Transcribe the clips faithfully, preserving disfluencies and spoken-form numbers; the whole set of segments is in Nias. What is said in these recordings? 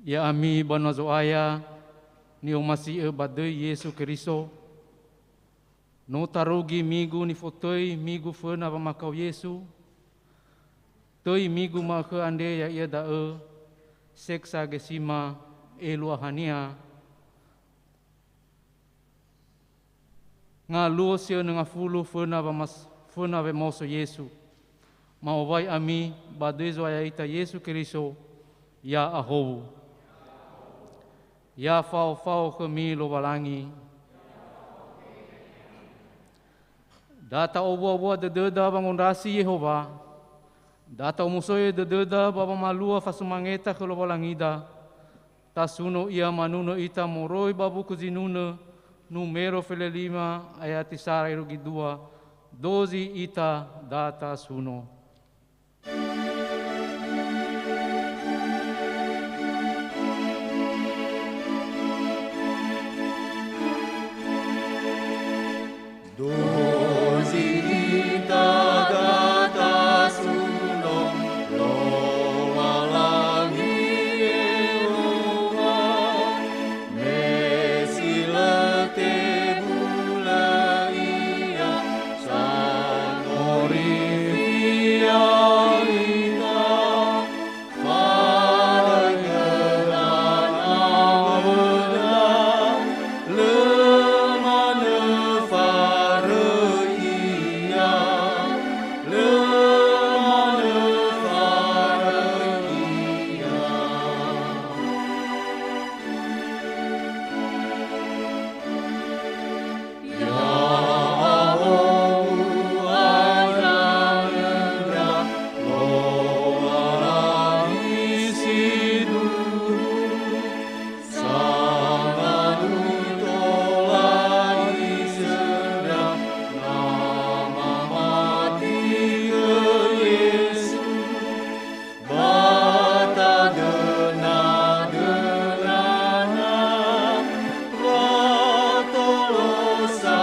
Ya'ami banua Zo'aya, ni'omasi'ö ba döi Yesu Keriso, no tarugi migu nifotöi migu föna wamakao Yesu, töi migu ma'ökhö andre ya'ia da'ö sexagesima eluahania, ngaluo si önö ngafulu föna wamas-, föna wemaoso Yesu. Ma'owai ami ba döi Zo'aya ita Yesu Keriso, ya'ahowu. Ya fao-fao khömi Lowalangi. Da ta'owua-wua dödöda wangondrasi Yehowa. Da ta'omuso'ö dödöda ba wamalua fasumangeta khö Lowalangida. Tasuno ia manunö ita moroi ba wuku zinunö, numero felelima, ayati sara irugi dua, dozi ita da tasuno. Dozi ita da tasuno, Lowalangi Yehowa, me si lö tebulö Ia, sangorifi ya'ita. Ba tadöna-dönana, wa tolo sa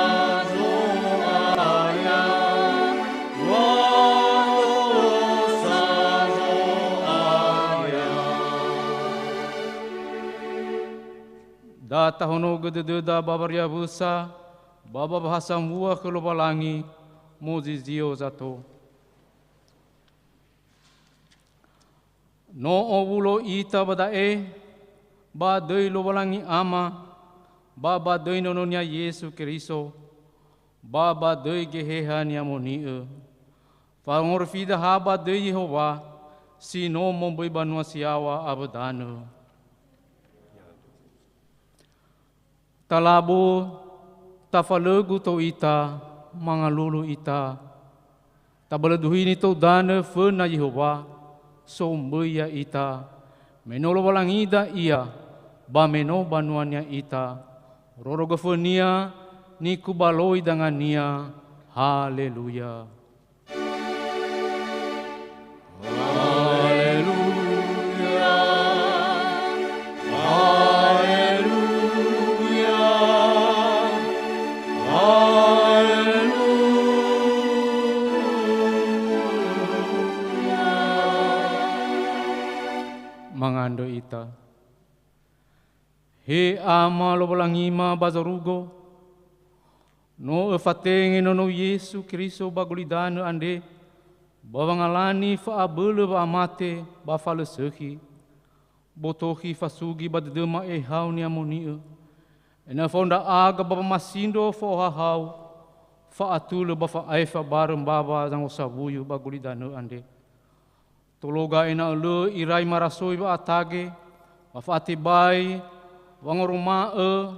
Zo'aya, wa tolo sa Zo'aya. Da tahonogö dödöda ba wariawösa, ba, ba bahasa mbua khö Lowalangi, mozizio zato. No owulo ita ba da'e, ba döi Lowalangi Ama, ba ba döi Nono-Nia Yesu Keriso, ba ba döi Geheha Ni'amoni'ö. Fangorifida ha ba döi Yehowa, si no momböi banua si yaŵa awö danö. Talabu, tafalögu tou ita, mangalulu ita. Tabalöduhini tou danö föna Yehowa, somböi ya'ita. Me no Lowalangida Ia, ba me no banua-Nia ita. Roro göfö-Nia, nikubaloi danga-Nia. Haleluya. Haleluya, haleluya, haleluya. Mangandrö ita. He Ama Lowalangima ba zorugo, no Öfatenge Nonou Yesu Keriso ba gulidanö andre, ba wangalani fa'abölö wa'amate ba falösökhi. Botokhi fasugi ba dödöma ehao ni'amoni'ö, ena'ö fao ndra'aga ba wamasindro fo'ohahau, fa'atulö ba fa'aefa barö mbawa zangosawuyu ba gulidanö andre. Tologa ena'ö lö irai marasoi wa'atage, ba fa'atebai, wangoroma'ö,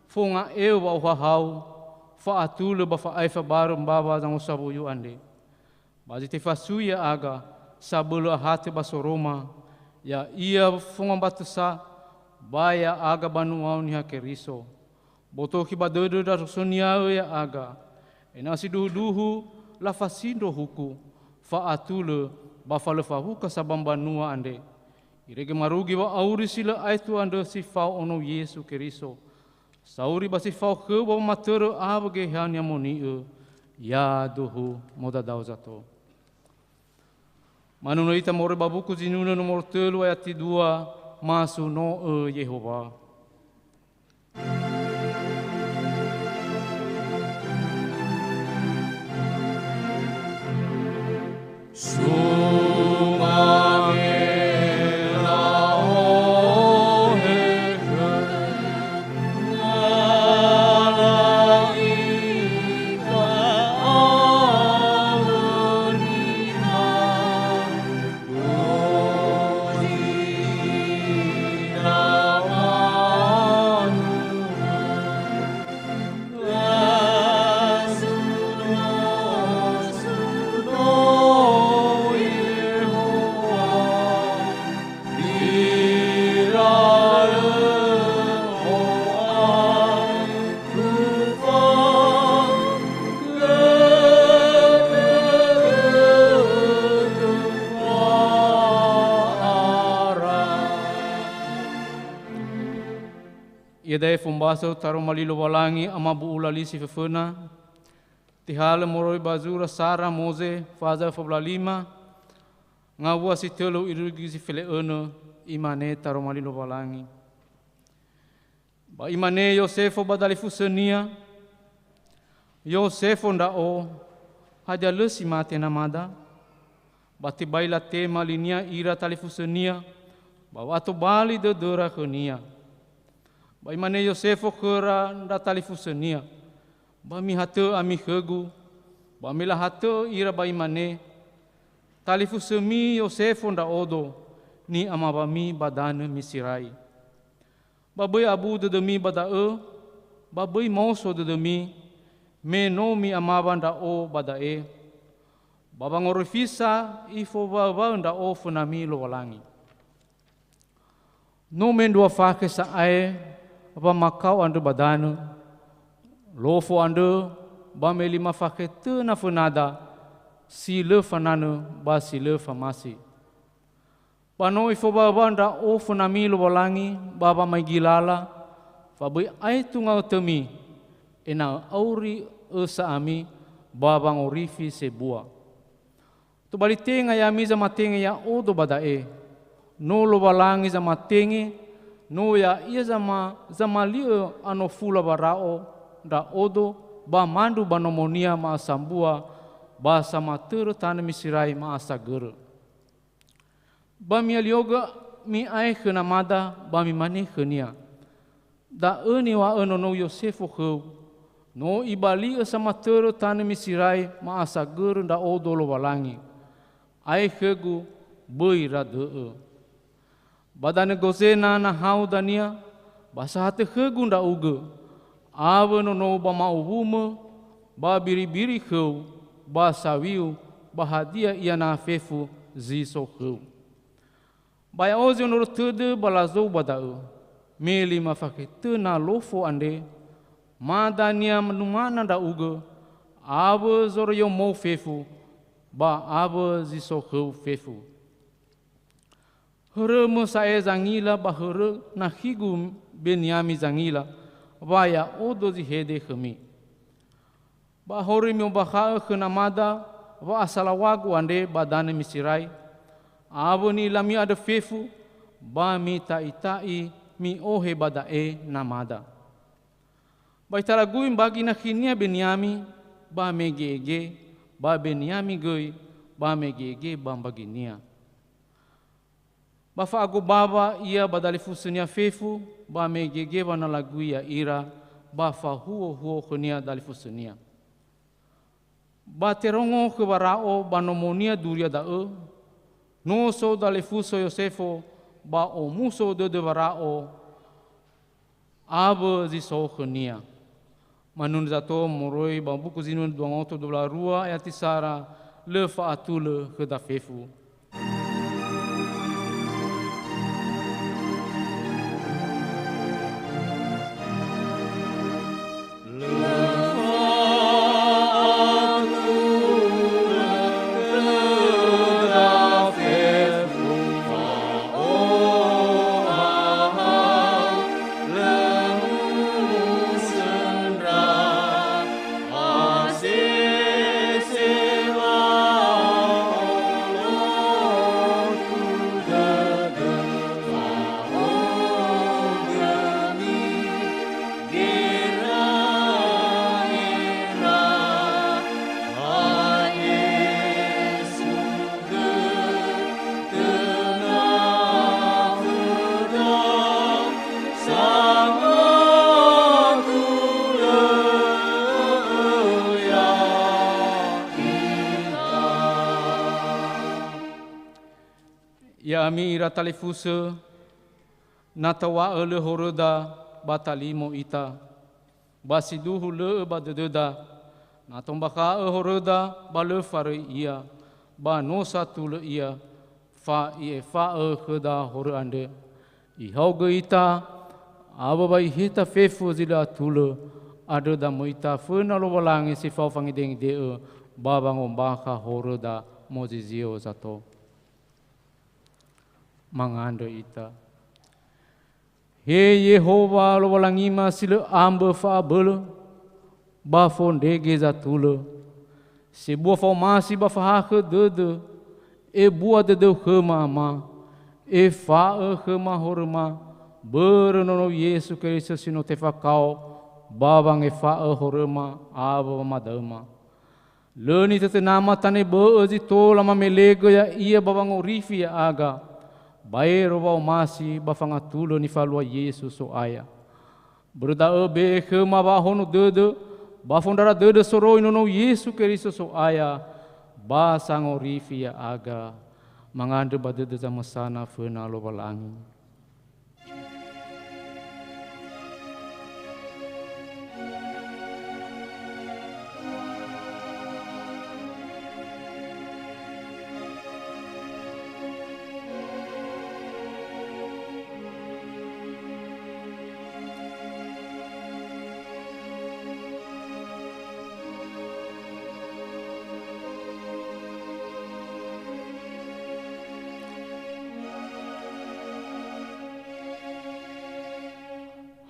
fonga'eo wa'ohahau, fa'atulö ba fa'aefa barö mbawa zangosawuyu andre. Ba zi tefasui ya'aga, sabölö ahatö ba soroma, ya'ia fongambatusa, ba ya'aga banuao Niha Keriso. Botokhi ba dödö ndra soniaö ya'aga, ena'ö sindruhundruhu lafasindro huku, fa'atulö ba fa lö fawuka sa ba mbanua andre. Irege marugi wa'auri si lö aetu andrö si fao Ono Yesu Keriso. Sauri ba si fao khöu ba wamatörö awö Geheha Ni'amoni'ö, yaduhu modadao zato. Manunö ita moroi ba wuku Zinunö nomoro tölu ayati dua, Masuno'ö Yehowa. Iada'e fombasö Taroma Li Lowalangi, amabu'ula li si föföna, tehalö moroi ba zura sara Moze, faza öfa wulu a lima, ngawua si tölu irugi zi fele'önö, imane Taroma Li Lowalangi. Ba imane Yosefo ba dalifusönia, "Yosefo ndra'o, hadia lö si mate namada?" Ba tebai latema linia ira talifusönia, ba wa'atobali dödöra khönia. Ba imane Yosefo khöra ndra talifusönia, "Ba mihatö ami khögu." Ba me lahatö ira ba imane, "Talifusömi Yosefo ndra'odo, ni'amawami ba danö Miserai. Ba böi abu dödömi ba da'ö, ba böi maoso dödömi, me no mi'amawa ndra'o ba da'e. Ba wangorifisa ifowaöwaö ndra'o fönami Lowalangi. No mendrua fakhe sa'ae wamakao andrö ba danö, lofo andrö, ba me lima fakhe töna fönada, si lö fananö ba si lö famasi. Ba no ifowaöwaö ndra'o fönami Lowalangi ba wamaigi lala, fa böi aetu nga'ötömi, ena'ö auri ösa ami ba wangorifi sebua. Tobali tenga ya'ami zamatenge ya'odo ba da'e. No Lowalangi zamatenge, no ya'ia zama-, zamali'ö anofula Wara'o ndra'odo ba mandu ba nomonia ma'asambua ba samatörö tanö Miserai ma'asagörö." Ba mi'aliogö mi'ae khö namada, ba mimane khönia, "Da'ö niŵa'ö nonou Yosefo khöu, no ibali'ö samatörö tanö Miserai ma'asagörö ndra'odo Lowalangi. Ae khögu, böi ra dö'ö. Ba danö Gozena nahau dania, ba sahatö khögu ndra'ugö, awö nonou ba ma'uwumö, ba biribiri khöu, ba sawiu, ba hadia ia na fefu zi so khöu." Ba ya'o zi onoro tödö ba lazou ba da'ö, me lima fakhe töna lofo andre, ma dania numana ndra'ugö, awö zoroiomou fefu, ba awö zi so khöu fefu. Hörömö sa'ae zangila ba hörö nakhigu Beniami zangila, wa ya'odo zi hede khömi. Ba ahori mi'ombakha'ö khö namada wa'asalaŵagu andre ba danö Miserai, awö ni'ilami andrö fefu, ba mita'i-ta'i mi'ohe ba da'e namada. Ba italagui mbagi nakhinia Beniami ba mege'ege, ba Beniami göi ba mege'ege ba mbaginia. Ba fa'agobawa ia ba dalifusönia fefu, ba mege'ege wanalagui ya'ira, ba fahuo-huo khönia dalifusönia. Ba terongo khö Wara'o ba nomonia duria da'ö, no so dalifuso Yosefo ba omuso dödö Wara'o, awö zi so khönia. Manunu zato moroi ba Mbuku Zinunö dua ngoto dua wulu a rua ayati sara, lö fa'atulö khöda fefu. Ami ira talifusö, na taŵa'ö lö horöda ba talimo ita, ba siduhu lö'ö ba dödöda, na tombakha'ö horöda ba lö faröi ia, ba no satulö ia, fa i'efa'ö khöda horö andrö. Ihaogö ita, awö ba iheta fefu zi lö atulö, andrö damöi ita föna Lowalangi si fao fangedengede'ö ba wangombakha horöda mozizio zato. Mangandrö ita. He Yehowa Lowalangima si lö ambö fa'abölö, ba fondrege zatulö, sebua fa'omasi ba fahakhö dödö, ebua dödöu khöma, Ama, efa'ö khöma horöma, börö Nonou Yesu Keriso si no tefakao ba wangefa'ö horöma awö wamadaöma. Lö nitötönama tanö bö'ö zi tola mamelegö ya'ia ba wangorifi ya'aga, baero wa'omasi ba fangatulö nifalua Yesu So'aya. Börö da'ö be'e khöma wa'ahono dödö, ba fondrara dödö soroi Nonou Yesu Keriso So'aya, ba sangorifi ya'aga. Mangandrö ba dödö zamösana föna Lowalangi.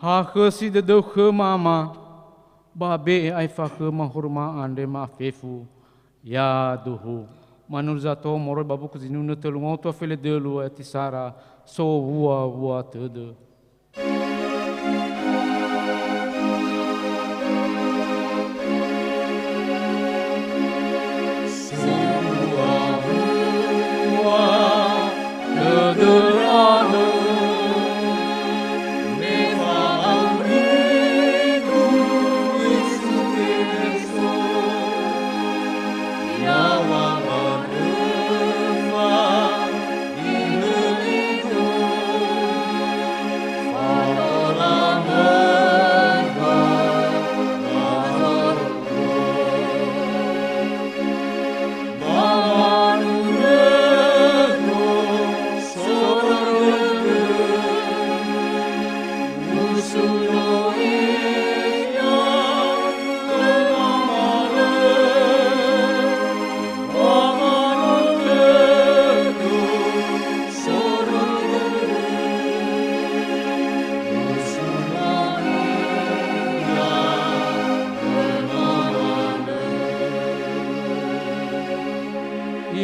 Hakhösi dödöu khöma, Ama, ba be'e aefa khöma horöma andre ma'afefu. Yaduhu. Manunu zato moroi ba buku Zinunö tölu ngaotu a felendölu ayati sara, sowua-wua tödö.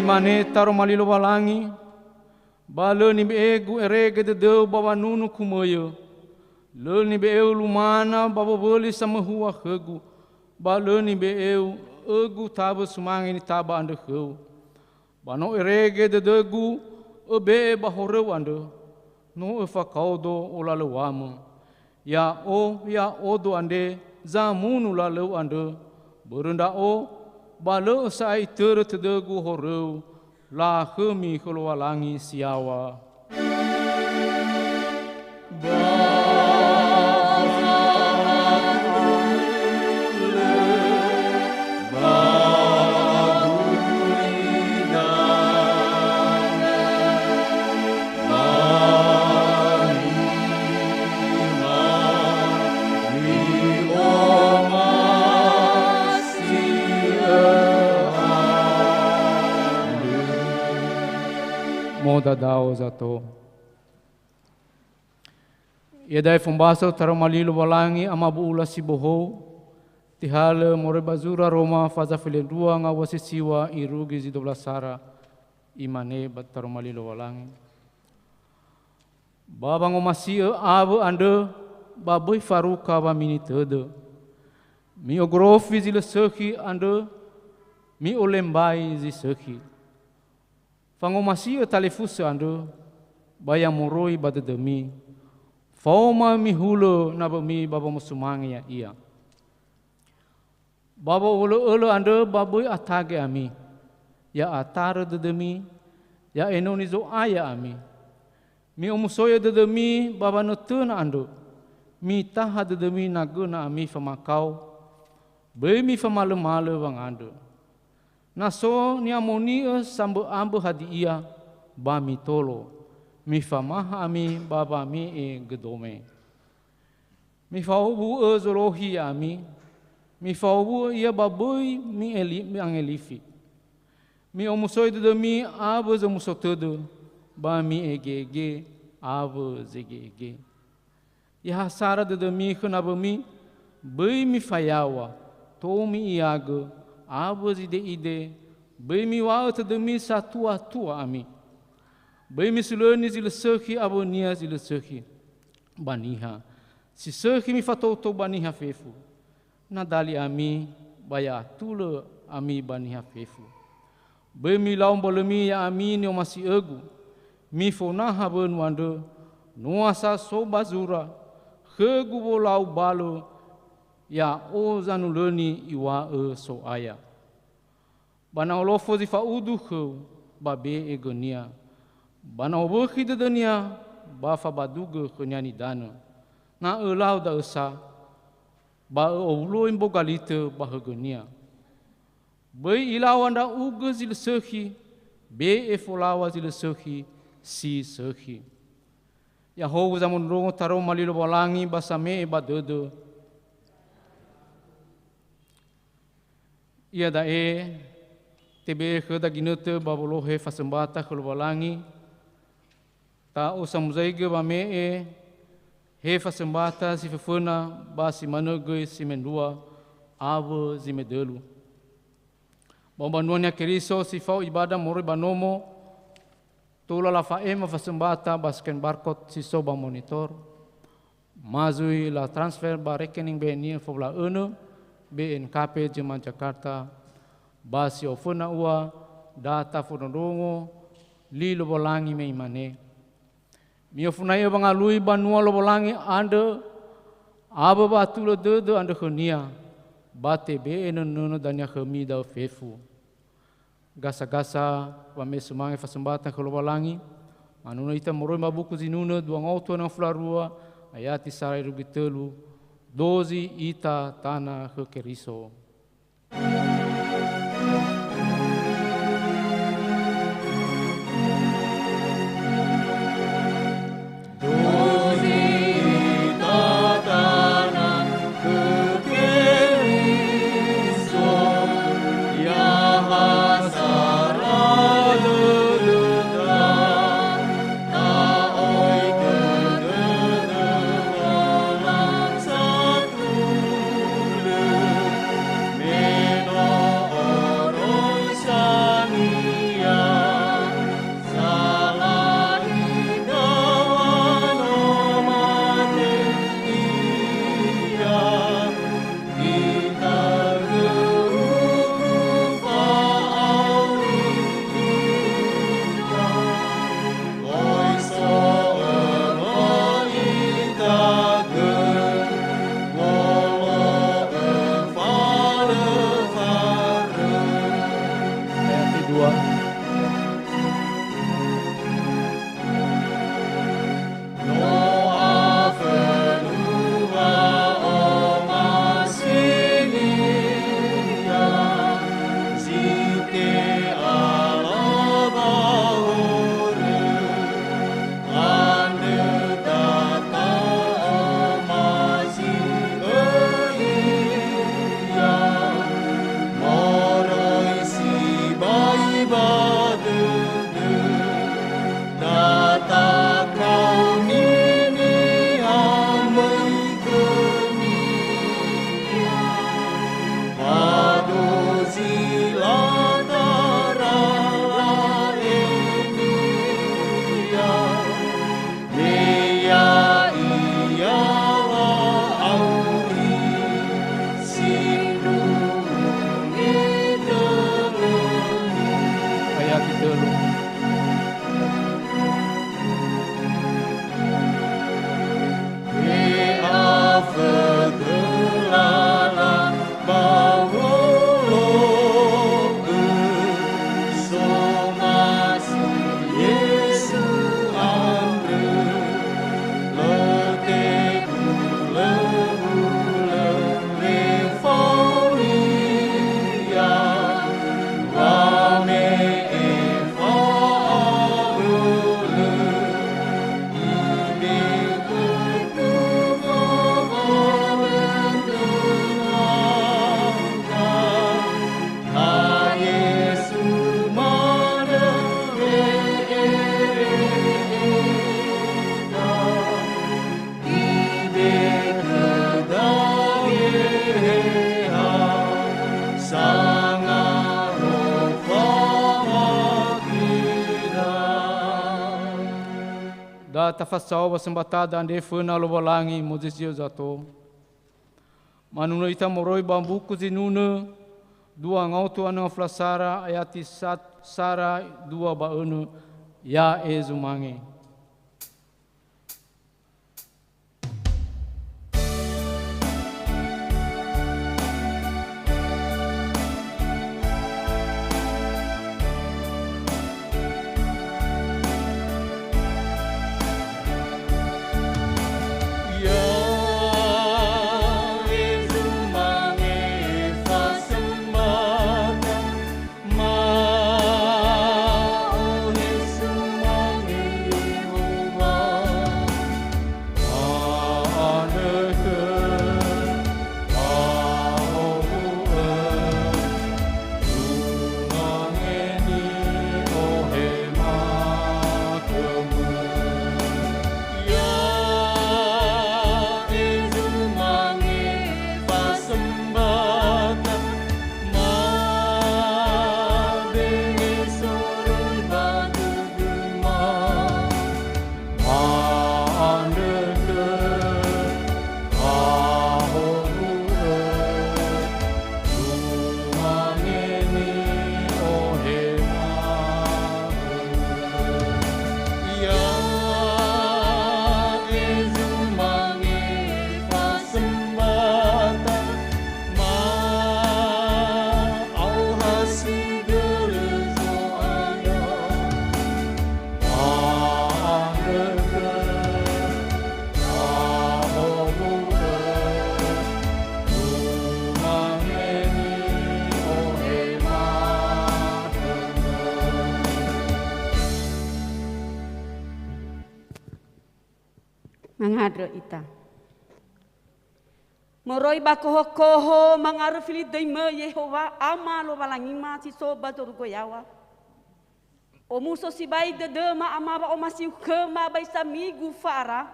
Imane Taroma li Lowalangi, ba lö nibe'egu erege dödöu ba wanunu kumöiö. Lö nibe'eu lumana ba wowöli samöhua khögu, ba lö nibe'eu ögu tawö sumange nitaba andrö khöu. Ba no erege dödögu öbe'e ba horöu andrö, no öfakaodo olalöw̃amö. Ya'o, ya'odo andre zamunu lalöu andrö, börö ndra'o, ba lö ösa'ae itörö tödögu horöu, lakhömi khö Lowalangi si yaŵa. Modadao zato. Iada'e fombasö Taroma li Lowalangi amabu'ula si bohou, tehalö moroi ba zura Roma faza felendrua ngawua si siŵa irugi zi dua belas sara, imane ba Taroma li Lowalangi. Ba wangomasi'ö awö andrö, ba böi faruka wamini tödö. Mi'ogorofi zi lö sökhi andrö, mi'olembai zi sökhi. Fangomasi'ö talifusö andrö, ba ya moroi ba dödömi. Faoma mihulö nawömi ba wamosumange ya'ia. Ba wa'olö'ölö andrö ba böi atage ami. Ya'atarö dödömi, Ya enoni Zo'aya ami. Mi'omusoi'ö dödömi ba wanötöna andrö. Mitaha dödömi na göna ami famakao. Böi mifamalömalö wangandrö. Na so ni'amoni'ö sambö'ambö hadia, ba mitolo. Mifamaha ami ba wame'e gödome. Mifaowu'ö zolohi ya'ami, mifaowu'ö ia ba böi mi'eli-, mi'angelifi. Mi'omusoi'ö dödömi awö zomuso tödö, ba mi'ege'ege awö zege'ege. Ya ha sara dödömi khö nawömi, böi mifayaŵa, tomi iagö, awö zide'ide, böi miŵa'ö tödömi satuatua ami. Böi misulöni zi lö sökhi awönia zi lö sökhi ba niha. Si sökhi mifatoutou ba niha fefu. Na dali ami, ba ya'atulö ami ba niha fefu. Böi milau mbölömi ya'ami ni'omasi'ögu. Mifonaha wönu andrö, noa sa so ba zura, khögu wolau balö, ya'o zanulöni iŵa'ö So'aya. Ba na olofo zi fa'udu khöu, ba be'e gönia. Ba na owökhi dödönia, ba fabadugö khönia nidanö. Na ölau da'ö sa, ba ö'owuloi mboga litö ba högönia. Böi ilaŵa ndra'ugö zi lö sökhi, be'e folaŵa zi lö sökhi, si sökhi. Ya'ahowu zamondrongo taroma li Lowalangi ba same'e ba dödö. Iada'e, tebe'e khöda ginötö ba wolohe fasömbata khö Lowalangi, ta'osamuzaigö wame'e he fasömbata si föföna ba si manö göi si mendrua awö zi medölu. Ba banua Niha Keriso si fao ibada moroi ba nomo, tola lafa'ema fasömbata ba scan barcode si so ba monitor. Ma zui la transfer ba rekening B N I faola önö, B N K P Jerman Jakarta, ba si oföna ua, da tafondrondrongo li Lowalangi me imane. Mi'ofuna'i'ö wangalui banua Lowalangi andrö, awö wa'atulö dödö andrö khönia, ba tebe'e nönönö dania khömi da'ö fefu. Gasa-gasa wame'e sumange fasömbata khö Lowalangi, manunö ita moroi ba buku Zinunö dua ngaotu hönö ngafulu a rua, ayati sara irugi tölu, dozi ita tana khö Keriso. Tafasao wasõmbatada andre föna Lowalangi Mozesi Yozato. Manunö ita moroi ba mbuku Zinunö, dua ngaotu a nöngafula sara, ayati sat-, sara dua ba önö, ya'e zumange. Mangandrö ita. Moroi ba kohokoho mangaröfi li döi-Mö Yehowa, Ama Lowalangima si so ba zorugo yaŵa. Omuso sibai dödöma, Ama, wa'omasiu khöma ba isamigu fa'ara.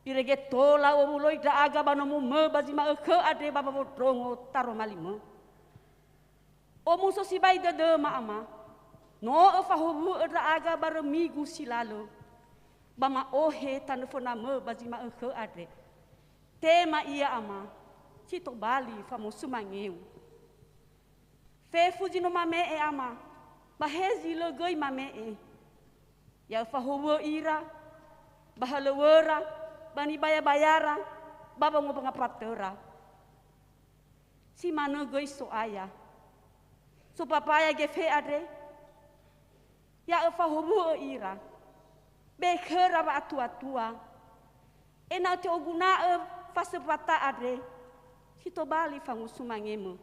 Irege tola owuloi ndra'aga ba nomo-Mö ba zi ma'ökhö andre ba wawondrongo taroma li-Mö. Omuso sibai dödöma, Ama, no öfahowu'ö ndra'aga ba römigu si lalö, ba ma'ohe tanö föna-Mö ba zi ma'ökhö andre. Tema ia, Ama, si tobali famosumangeu. Fefu zi no mame'e, Ama, ba he zi lö göi mame'e. Ya öfahowu'ö ira, ba halöŵöra, ba nibaya-bayara, ba wangopatö-Ra. Si manö göi So'aya. Sopapaya gefe andre, ya öfahowu'ö ira, be khöra wa'atua-tua, ena'ö te'oguna'ö fasömbata andre si tobali fangosumangeu-Mö.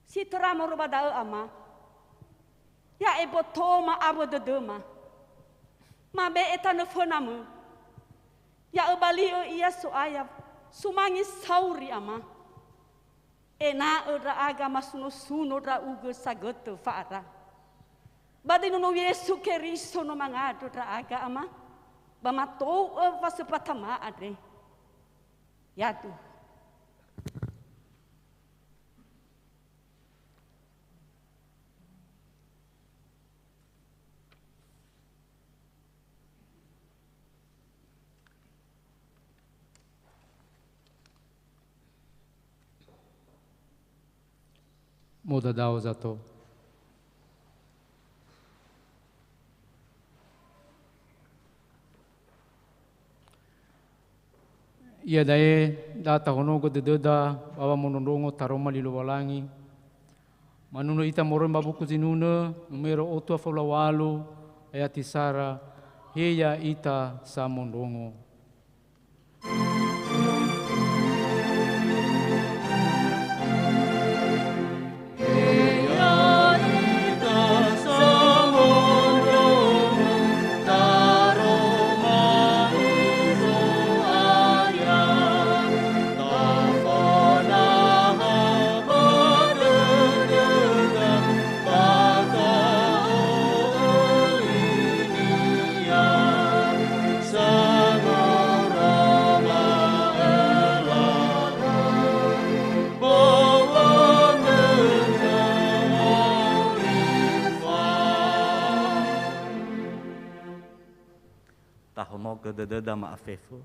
Si töra moroi ba da'ö, Ama, ya ebotoma awö dödöma. Mabe'e tanö föna-Mö. Ya öbali'ö ia So'aya, sumange sauri, Ama. Ena'ö ndra'aga masuno-suno ndra'ugö sagötö fa'ara. Ba döi Nono Yesu Keriso no mangandrö ndra'aga, Ama, ba matou'ö fasömbatama andre. Yadu. Modadao zato. Iada'e da tahonogö dödöda ba wamondrondrongo taroma li Lowalangi. Manunö ita moroi ba mbuku Zinunö, numero otu afulu a walu, ayati sara, he ya'ita samondrongo. dödöda ma'afefu.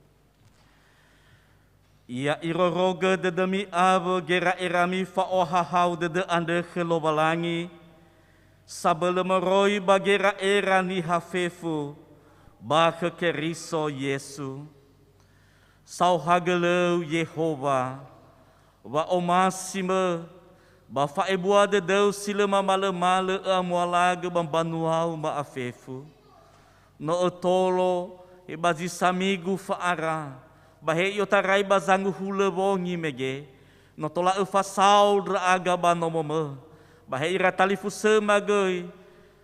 Ya irorogö dödömi awö gera'erami fa'ohahau dödö andrö khö Lowalangi, sabölö moroi ba gera'era niha fefu ba khö Keriso Yesu. Saohagölöu Yehowa, wa'omasimö ba fa'ebua dödöu si lö mamalömalö ö'amualagö ba mbanuau ma'afefu. No ötolo, he ba zi samigu fa'ara, ba he i'otarai ba zanguhulö wongi mege, no tola öfasao ndra'aga ba nomomö, ba he ira talifusöma göi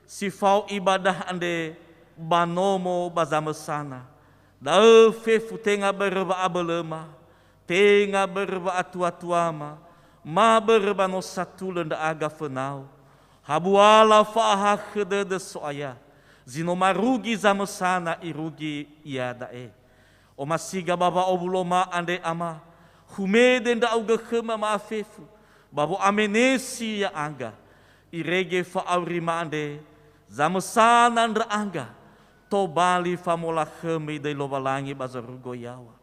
si fao ibadah andre ba nomo ba zamösana. Da'ö fefu tenga börö wa'abölöma, tenga börö wa'atuatuama, ma börö ba no satulö ndra'aga fönau. Habuala fa'ahakhö dödö So'aya, zi no marugi zamösana irugi iada'e. Omasiga ba wa'owuloma andre, Ama, humede ndra'ugö khöma ma'afefu, ba wo'amenesi ya'aga, irege fa'aurima andre, zamösana ndra'aga, tobali famolakhömi döi Lowalangi ba zorugo yaŵa.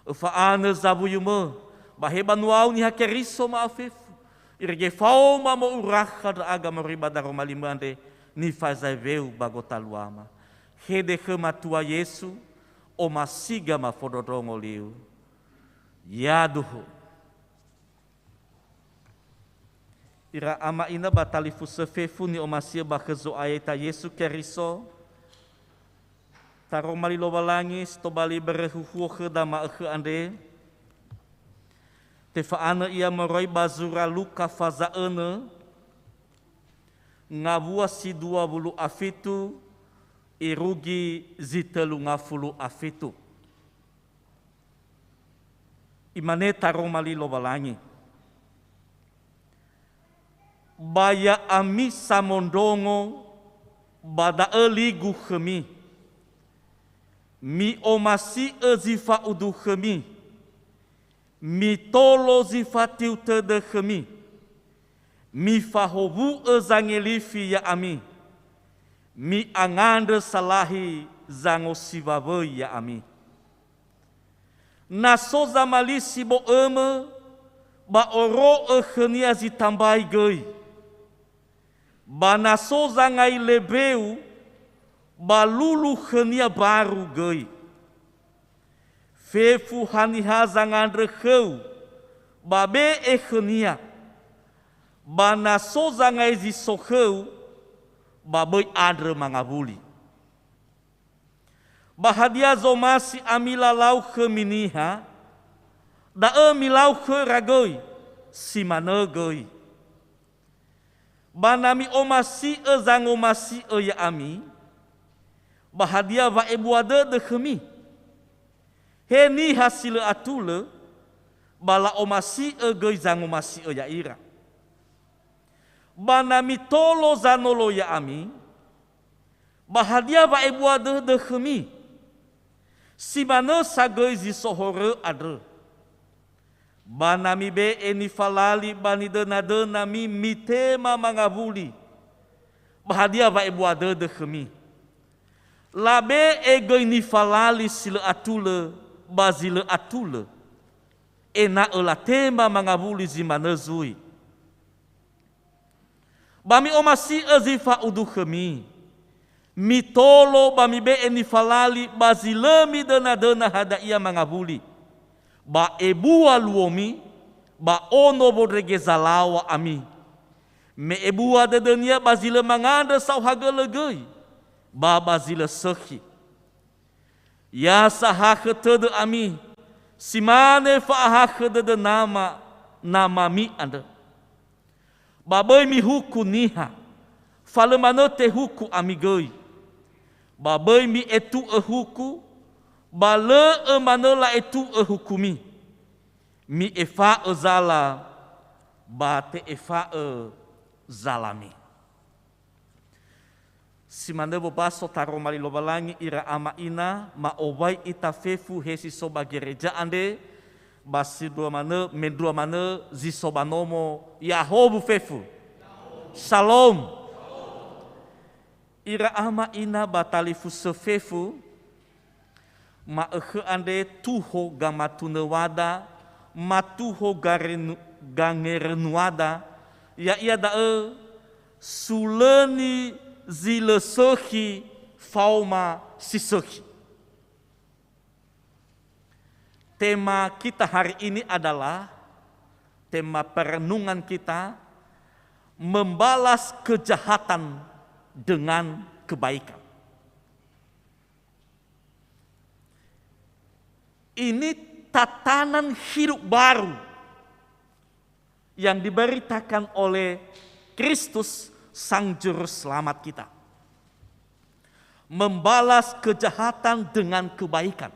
Öfa'anö zawuyumö, ba he banuau Niha Keriso ma'afefu, irege faoma mo'urakha ndra'aga moroi ba daroma limö andre, nifazaeweu ba gotaluama. Hede khö Matua Yesu, omasiga mafondrondrongo liu. Yaduhu. Ira ama ina ba talifusö fefu ni'omasi'ö ba khö Zo'aya ita Yesu Keriso, taroma li Lowalangi si tobali börö huhuo khöda ma'ökhö andre, tefa'anö ia moroi ba zura Luka faza önö, ngawua si dua wulu a fitu, irugi zi tölu ngafulu a fitu. Imane taroma li Lowalangi, "Ba ya'ami samondrongo, ba da'ö ligu khömi. Mi'omasi'ö zi fa'udu khömi, mitolo zi fatiu tödö khömi, mifahowu'ö zangelifi ya'ami, mi'angandrö salahi zangosiwawöi ya'ami. Na so zamalisi bo'ömö, ba oro'ö khönia zi tambai göi. Ba na so zangai lebeu, ba lulu khönia baru göi. Fefu haniha zangandrö khöu, ba be'e khönia. Ba na so zangai zi so khöu, ba böi andrö mangawuli." Ba hadia zomasi ami lalau khömi niha, da'ö milau khöra göi, si manö göi. Ba na mi'omasi'ö zangomasi'ö ya'ami, ba hadia wa'ebua dödö khömi? He niha si lö atulö, ba la'omasi'ö göi zangomasi'ö ya'ira. Ba na mitolo zanolo ya'ami, ba hadia wa'ebua dödö khömi? Si manö sa göi zi so horö andrö. Ba na mibe'e nifalali ba nidönadönami mitema mangawuli, ba hadia wa'ebua dödö khömi? Labe'e göi nifalali si lö atulö ba zi lö atulö, ena'ö latema mangawuli zi manö zui. Ba mi'omasi'ö zi fa'udu khömi. Mitolo ba mibe'e nifalali ba zi lö midönadöna hadia ia mangawuli. Ba ebua luomi, ba ono wondrege zalaŵa ami. Me ebua dödönia ba zi lö mangandrö saohagölö göi, ba ba zi lö sökhi. Ya sahakhö tödö ami, si mane fa'ahakhö dödö nama, namami andrö. Ba böi mihuku niha, fa lö manö tehuku ami göi. Ba böi mi'etu'ö huku, ba lö'ö manö la'etu'ö hukumi. Mi'efa'ö zala, ba te'efa'ö zalami. Si manö wobaso taroma li Lowalangi ira ama ina, ma'owai ita fefu he si so ba gereja andre, ba sindrua manö, mendrua manö zi so ba nomo, ya'ahowu fefu. Shalom. Ira ama ina ba talifusö fefu, Ma'ökhö andre tuho gamatunöwada, matuho garenu-, gangerenuada, ya'ia da'ö sulöni zi lö sökhi faoma si sökhi. Tema kita hari ini adalah, tema perenungan kita, membalas kejahatan dengan kebaikan. Ini tatanan hidup baru yang diberitakan oleh Kristus, Sang Juru Selamat kita. Membalas kejahatan dengan kebaikan.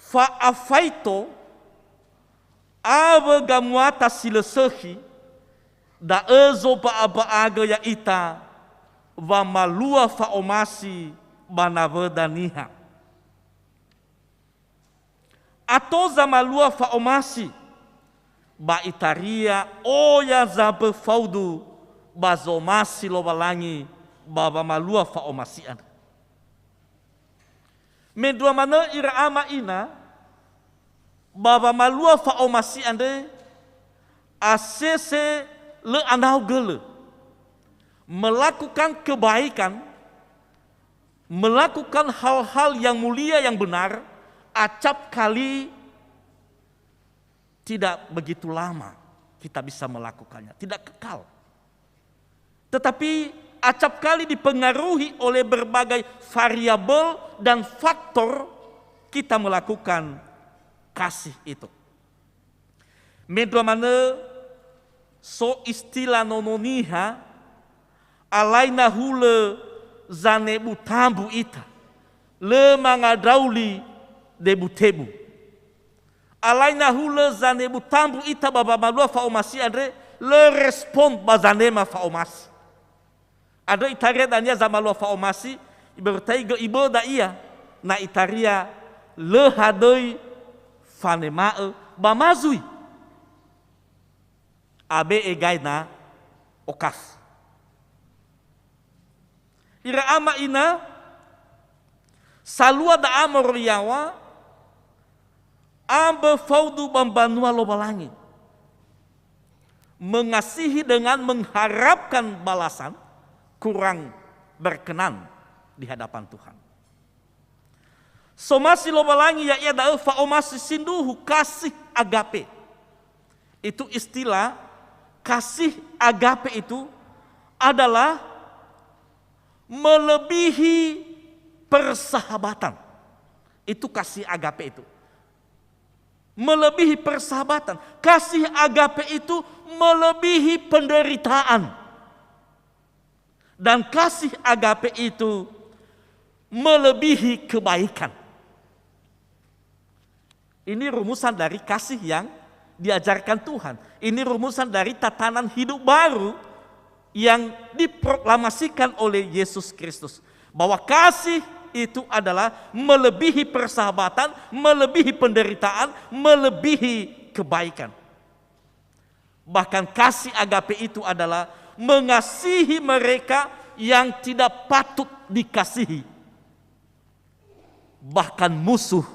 Fa'afaito awö gamuata si lö sökhi, da'ö zoba'aba'agö ya'ita wamalua fa'omasi ba nawöda niha. Ato zamalua fa'omasi, ba itaria oya zabö faudu ba zomasi Lowalangi ba wamalua fa'omasi andrö. Mendrua manö ira ama ina, ba wamalua fa'omasi andre, asese lö anau gölö. Melakukan kebaikan, melakukan hal-hal yang mulia, yang benar, acap kali tidak begitu lama kita bisa melakukannya, tidak kekal. Tetapi acap kali dipengaruhi oleh berbagai variabel dan faktor kita melakukan kasih itu. Mendrua manö so istila Nono Niha, alai na hulö zanebu tambu ita, lö mangandrauli debu-tebu. Alai na hulö zanebu tambu ita ba wamalua fa'omasi andre, lö respon ba zanema fa'omasi. Andrö itaria dania zamalua fa'omasi, iberitaigö iböda ia, na itaria lö hadöi fanema'ö ba ma zui. Abe'e gai na okasi. Ira ama ina, salua da'a moroi yaŵa, ambö faudu ba mbanua Lowalangi. Mengasihi dengan mengharapkan balasan, kurang berkenan di hadapan Tuhan. Somasi Lowalangi ya'ia da'ö fa'omasi sindruhu, kasih agape. Itu istilah kasih agape itu adalah melebihi persahabatan. Itu kasih agape itu. Melebihi persahabatan. Kasih agape itu melebihi penderitaan. Dan kasih agape itu melebihi kebaikan. Ini rumusan dari kasih yang diajarkan Tuhan. Ini rumusan dari tatanan hidup baru yang diproklamasikan oleh Yesus Kristus. Bahwa kasih itu adalah melebihi persahabatan, melebihi penderitaan, melebihi kebaikan. Bahkan kasih agape itu adalah mengasihi mereka yang tidak patut dikasihi, bahkan musuh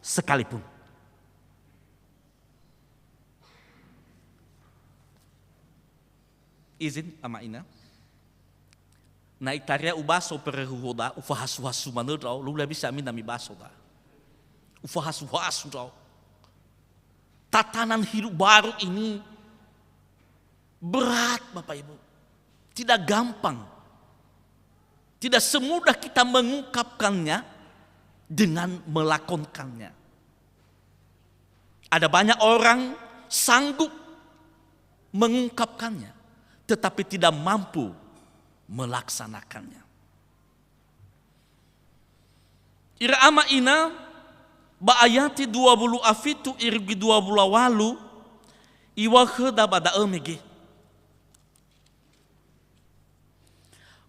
sekalipun. Izin, ama ina. Na itaria ubaso perehöda, ufahasu-hasu manö ndrao, lula bisa mina mibaso da. Ufahasu-hasu ndrao. Tatanan hidup baru ini berat, Bapak Ibu. Tidak gampang. Tidak semudah kita mengungkapkannya dengan melakonkannya. Ada banyak orang sanggup mengungkapkannya, tetapi tidak mampu melaksanakannya. Ira ama ina, ba ayati dua wulu a fitu irugi dua wulu a walu, iŵa'ö khöda ba da'ö mege.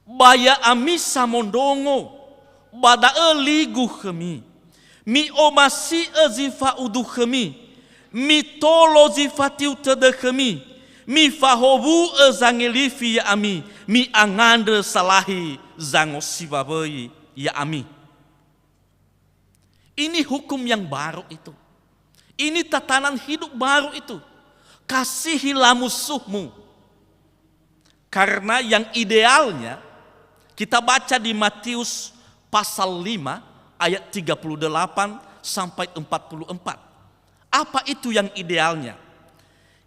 Ba ya'ami samondrongo, ba da'ö ligu khömi. Mi'omasi'ö zi fa'udu khömi, mitolo zi fatiu tödö khömi, mifahowu'ö zangelifi ya'ami, mi'angandrö salahi zangosiwawöi ya'ami. Ini hukum yang baru itu. Ini tatanan hidup baru itu. Kasihi lamusuhmu. Karena yang idealnya, kita baca di Matius pasal lima ayat tiga puluh delapan sampai empat puluh empat. Apa itu yang idealnya?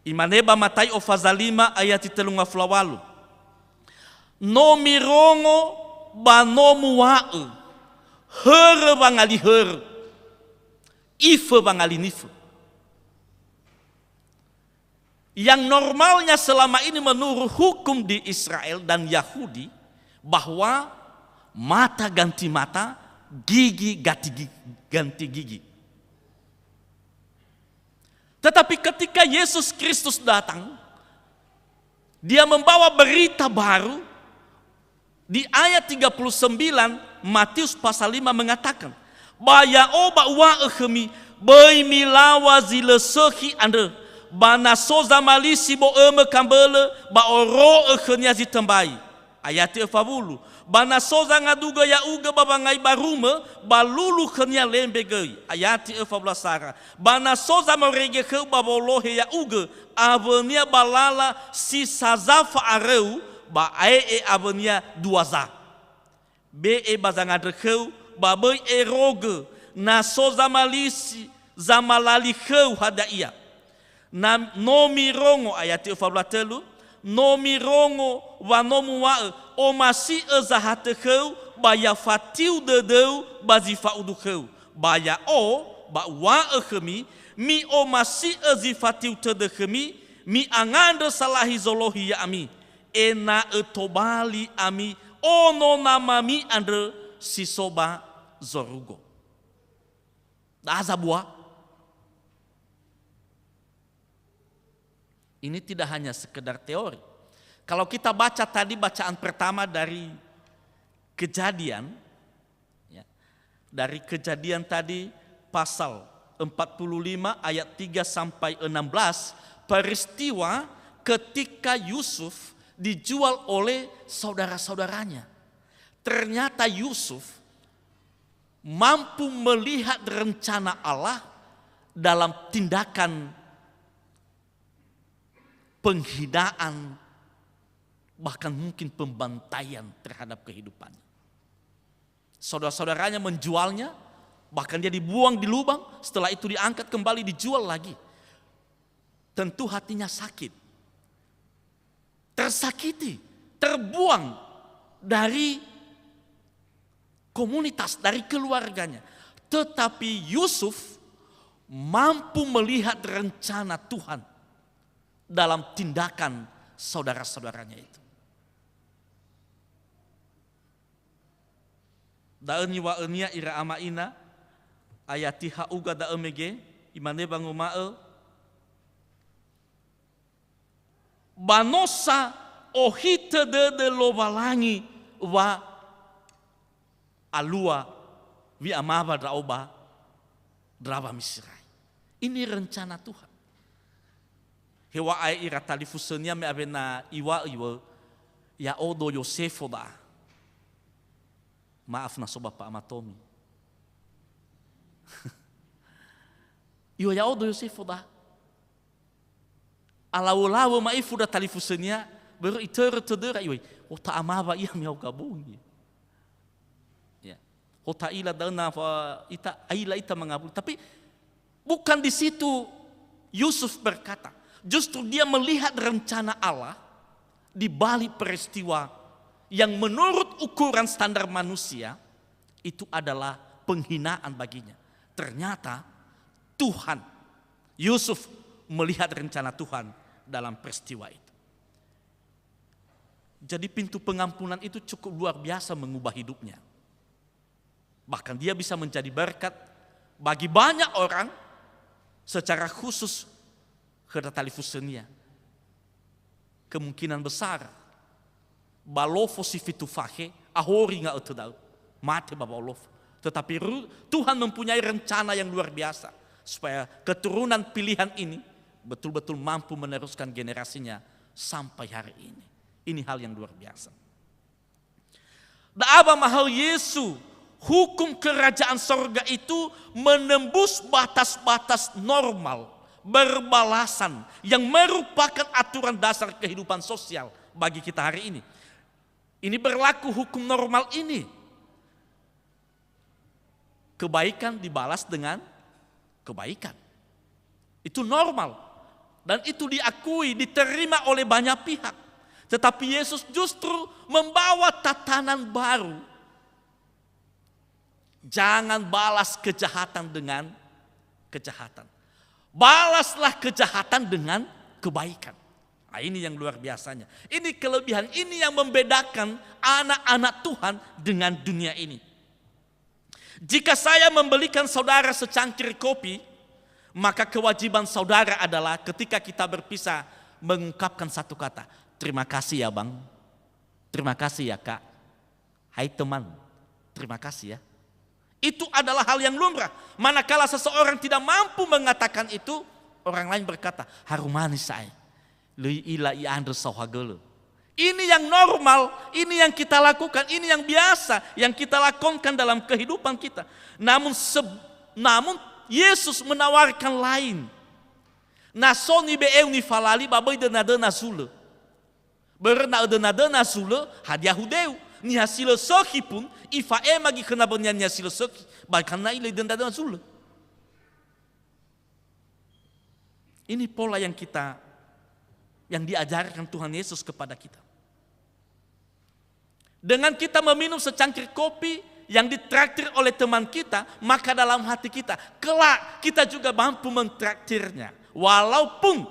Imane ba Matai ofaza lima ayat telunga fulawalu. No mirongo ba no muwa'ö, hörö wangali hörö, ifö wangali nifö. Yang normalnya selama ini menurut hukum di Israel dan Yahudi, bahwa mata ganti mata, gigi ganti gi-, ganti gigi. Tetapi ketika Yesus Kristus datang, dia membawa berita baru, di ayat tiga puluh sembilan, Matius pasal lima mengatakan, "Ba ya'o ba uwa'ö khömi, böi milaŵa zi lö sökhi andrö, ba na so zamalisi bo'ömö kambölö, ba oro'ö khönia zi tömbai." Ayati öfa wulu, "Ba na so zangadugö ya'ugö ba wangai barumö, ba lulu khönia lembe göi." Ayati öfa wulu a sara, "Ba na so zamorege khöu ba wolohe ya'ugö, awönia ba lala si saza fa'aröu, ba ae'e awönia dua za. Be'e ba zangandrö khöu, ba böi erogö, na so zamalisi, zamalali khöu hadia ia." Na no mirongo, ayati öfa wulu a tölu, no mirongo wa no muwa'ö, "Omasi'ö zahatö khöu, ba ya fatiu dödöu ba zi fa'udu khöu." Ba ya'o, ba uwa'ö khömi, mi'omasi'ö zi fatiu tödö khömi, mi'angandrö salahi zolohi ya'ami, ena'ö tobali ami ono Namami andrö si so ba zorugo. Da'a zabua? Ini tidak hanya sekedar teori. Kalau kita baca tadi bacaan pertama dari Kejadian, ya, dari Kejadian tadi pasal empat puluh lima ayat tiga sampai enam belas, peristiwa ketika Yusuf dijual oleh saudara-saudaranya. Ternyata Yusuf mampu melihat rencana Allah dalam tindakan penghinaan, bahkan mungkin pembantaian terhadap kehidupannya. Saudara-saudaranya menjualnya, bahkan dia dibuang di lubang, setelah itu diangkat kembali, dijual lagi. Tentu hatinya sakit, tersakiti, terbuang dari komunitas, dari keluarganya. Tetapi Yusuf mampu melihat rencana Tuhan dalam tindakan saudara-saudaranya itu. Da'ö niŵa'önia ira ama ina, ayati ha'uga da'ö mege, imane wanguma'ö, "Ba no sa ohitö dödö Lowalangi wa alua wi'amawa ndra'o ba ndrawa Miserai." Ini rencana Tuhan. Heŵa'ae ira talifusönia me awena iŵa'ö iŵa'ö, "Ya'odo Yosefo da'a." Maaf na so bapak amatomi. Iŵa'ö, "Ya'odo Yosefo da'a." Alawö-lawö ma'ifu ndra talifusönia, börö itörö tödöra iŵa'ö, "Hota amawa ia mihaogabongi." Ya. Hota ila da'ö na fa-, ita, aila ita mangawuli. Tapi bukan di situ Yusuf berkata. Justru dia melihat rencana Allah di balik peristiwa yang menurut ukuran standar manusia itu adalah penghinaan baginya. Ternyata Tuhan, Yusuf melihat rencana Tuhan dalam peristiwa itu. Jadi pintu pengampunan itu cukup luar biasa mengubah hidupnya. Bahkan dia bisa menjadi berkat bagi banyak orang, secara khusus khö ndra talifusönia. Kemungkinan besar ba lofo si fitu fakhe, ahori nga'ötö da'ö, mate ba wa'olofo. Tetapi ru-, Tuhan mempunyai rencana yang luar biasa supaya keturunan pilihan ini betul-betul mampu meneruskan generasinya sampai hari ini. Ini hal yang luar biasa. Da'a wamahaö Yesu, Hukum kerajaan sorga itu menembus batas-batas normal, berbalasan, yang merupakan aturan dasar kehidupan sosial bagi kita hari ini. Ini berlaku hukum normal ini. Kebaikan dibalas dengan kebaikan. Itu normal. Dan itu diakui, diterima oleh banyak pihak. Tetapi Yesus justru membawa tatanan baru. Jangan balas kejahatan dengan kejahatan. Balaslah kejahatan dengan kebaikan. Nah, ini yang luar biasanya. Ini kelebihan, ini yang membedakan anak-anak Tuhan dengan dunia ini. Jika saya membelikan saudara secangkir kopi, maka kewajiban saudara adalah ketika kita berpisah mengungkapkan satu kata, "Terima kasih ya, Bang. Terima kasih ya, Kak. Hai teman, terima kasih ya." Itu adalah hal yang lumrah. Manakala seseorang tidak mampu mengatakan itu, orang lain berkata, "Harum manis sa'ae. Lö i'ila i'andrö saohagölö." Ini yang normal, ini yang kita lakukan, ini yang biasa, yang kita lakonkan dalam kehidupan kita. Namun se-, namun Yesus menawarkan lain. Na so nibe'eu nifalali ba böi döna-döna zulö. Börö na ödöna-döna zulö, hadia hudeu? Niha si lö sökhi pun, ifa'ema göi khöna bönia niha si lö sökhi, ba khöna ilö döna-döna zulö. Ini pola yang kita, yang diajarkan Tuhan Yesus kepada kita. Dengan kita meminum secangkir kopi yang ditraktir oleh teman kita, maka dalam hati kita, kelak kita juga mampu mentraktirnya. Walaupun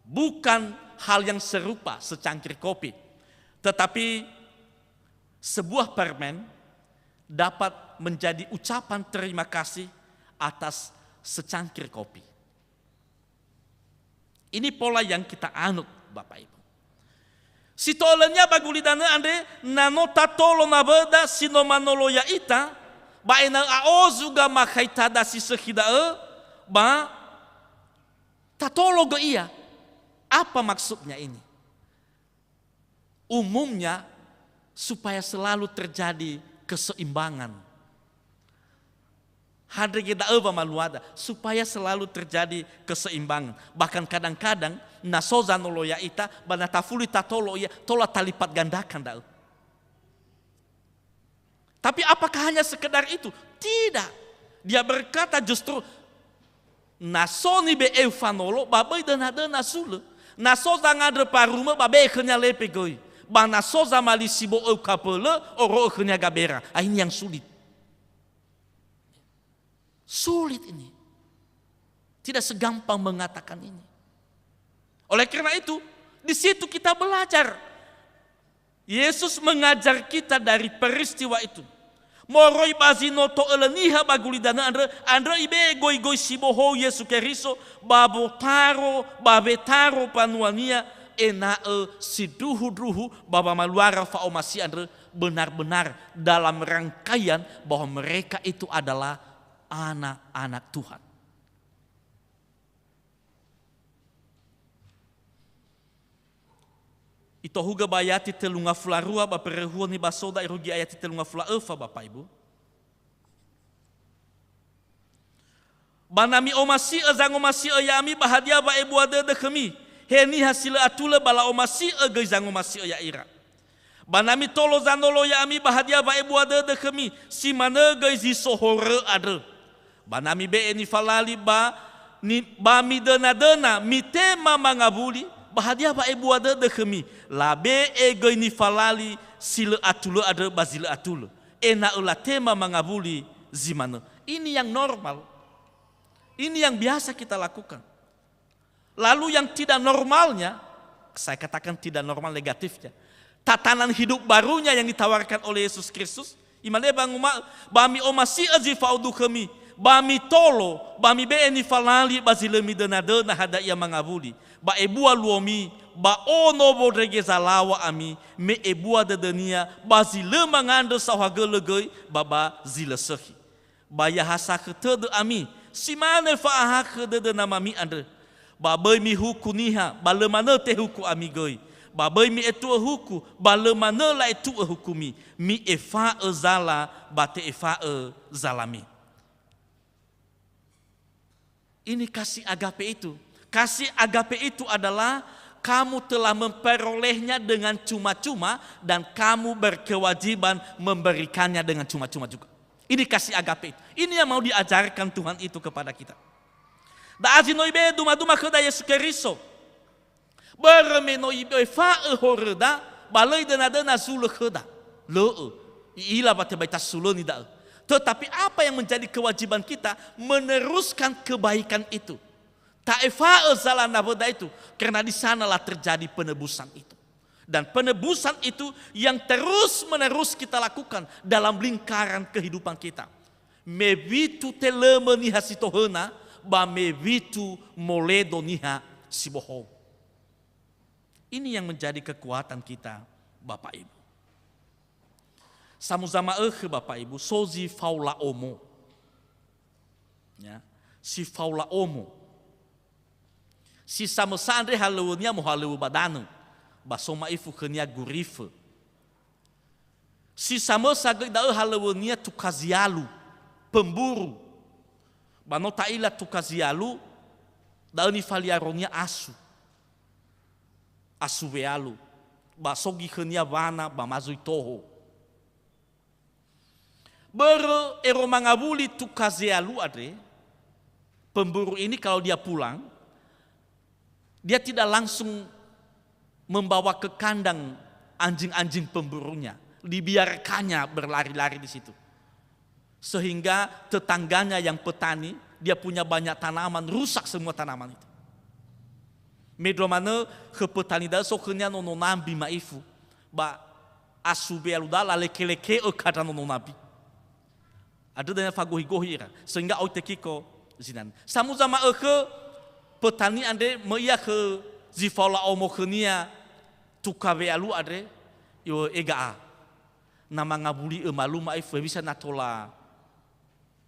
bukan hal yang serupa secangkir kopi, tetapi sebuah permen dapat menjadi ucapan terima kasih atas secangkir kopi. Ini pola yang kita anut, Bapak Ibu. Si to'ölönia ba gulidanö andre, na no tatolo nawöda si no manolo ya'ita, ba ena'ö a'ozu gamakhaita dasi sökhi da'ö, ba tatolo göi ia. Apa maksudnya ini? Umumnya, supaya selalu terjadi keseimbangan. Handrege da'ö wamaluada, supaya selalu terjadi keseimbangan. Bahkan kadang-kadang, na so zanolo ya'ita, ba na tafuli tatolo ia, tola talipat gandakan da'ö. Tapi apakah hanya sekedar itu? Tidak. Dia berkata justru, "Na so nibe'eu fanolo, ba böi döna-döna zulö. Na so zangandrö parumö, ba be'e khönia lepe göi. Ba na so zamali sibo'ö kapölö, oro'ö khönia gabera." Ah, ini yang sulit. Sulit ini. Tidak segampang mengatakan ini. Oleh karena itu, di situ kita belajar. Yesus mengajar kita dari peristiwa itu. Moroi ba zi no to'ölö niha ba gulidanö andrö, andrö ibe'e goigoi si bohou Yesu Keriso ba wotaro, ba wetaro mbanua-Nia, ena'ö sindruhu-ndruhu ba wamaluara fa'omasi andrö benar-benar dalam rangkaian bahwa mereka itu adalah anak-anak Tuhan. Itohugö ba ayati tölu ngafulu a rua ba perehua nibasoda irugi ayati tölu ngafulu a öfa, Bapak Ibu. Ba na mi'omasi'ö zangomasi'ö ya'ami ba hadia wa'ebua dödö khömi, he niha si lö atulö ba la'omasi'ö göi zangomasi'ö ya'ira. Ba na mitolo zanolo ya'ami ba hadia wa'ebua dödö khömi, si manö göi zi so horö andrö. Ba na mibe'e nifalali ba ni-, ba midönadöna, mitema mangawuli, ba hadia wa'ebua dödö khömi, labe'e göi nifalali si lö atulö andrö ba zi lö atulö, ena'ö latema mangawuli zi manö. Ini yang normal. Ini yang biasa kita lakukan. Lalu yang tidak normalnya, saya katakan tidak normal negatifnya, tatanan hidup barunya yang ditawarkan oleh Yesus Kristus, imane wanguma'ö, "Ba mi'omasi'ö zi fa'udu khömi, ba mitolo, ba mibe'e nifalali ba zi lö midönadöna hadia ia mangawuli, ba ebua luomi, ba ono wondrege zalaŵa ami, me ebua dödönia ba zi lö mangandrö saohagölö göi ba ba zi lö sökhi." Ba ya ha sakhö tödö ami, si mane fa'ahakhö dödö namami andrö. Ba böi mihuku niha, ba lö manö tehuku ami göi. Ba böi mi'etu'ö huku, ba lö manö la'etu'ö hukumi. Mi'efa'ö zala, ba te'efa'ö zalami. Ini kasih agape itu. Kasih agape itu adalah kamu telah memperolehnya dengan cuma-cuma dan kamu berkewajiban memberikannya dengan cuma-cuma juga. Ini kasih agape itu. Ini yang mau diajarkan Tuhan itu kepada kita. Da'a zi no ibe'e duma-duma khöda Yesu Keriso. Börö me no ifa'ö horöda, ba lö idöna-döna zulö khöda. Lö'ö. I'ila wa tebai tasulöni da'ö. Tetapi apa yang menjadi kewajiban kita? Meneruskan kebaikan itu. Ta'efa'ö zala nawöda itu, karena di sanalah terjadi penebusan itu. Dan penebusan itu yang terus-menerus kita lakukan dalam lingkaran kehidupan kita. Me witu telömö niha si tohöna, ba me witu moledo niha si bohou. Ini yang menjadi kekuatan kita, Bapak Ibu. Samuza ma'ökhö, Bapak Ibu, so zi faola omo. Ya, si faola omo. Si samösa andre halöŵönia mohalöŵö ba danö, ba so ma'ifu khönia gurifö. Si samösa göi da'ö halöŵönia tuka zialu, pemburu. Ba no ta'ila tuka zialu, da'ö nifaliaronia asu. Asu wealu. Ba so göi khönia wana ba ma zui toho. Börö ero mangawuli tuka zialu andre, pemburu ini kalau dia pulang, dia tidak langsung membawa ke kandang anjing-anjing pemburunya, dibiarkannya berlari-lari di situ. Sehingga tetangganya yang petani, dia punya banyak tanaman, rusak semua tanaman itu. Mendrua manö khö petani da'ö so khönia nono nambi ma'ifu, ba asu wealu da'ö laleke-leke'ö kandra nono nambi. Andrö dania fagohi-gohi ira, sehingga oi tekiko zinana. Samuza ma'ökhö, petani andre möi ia khö zi faola omo khönia tuka wealu andre, i'o'ö, "Ega'a, na mangawuli'ö malu ma'ifu hewisa na tola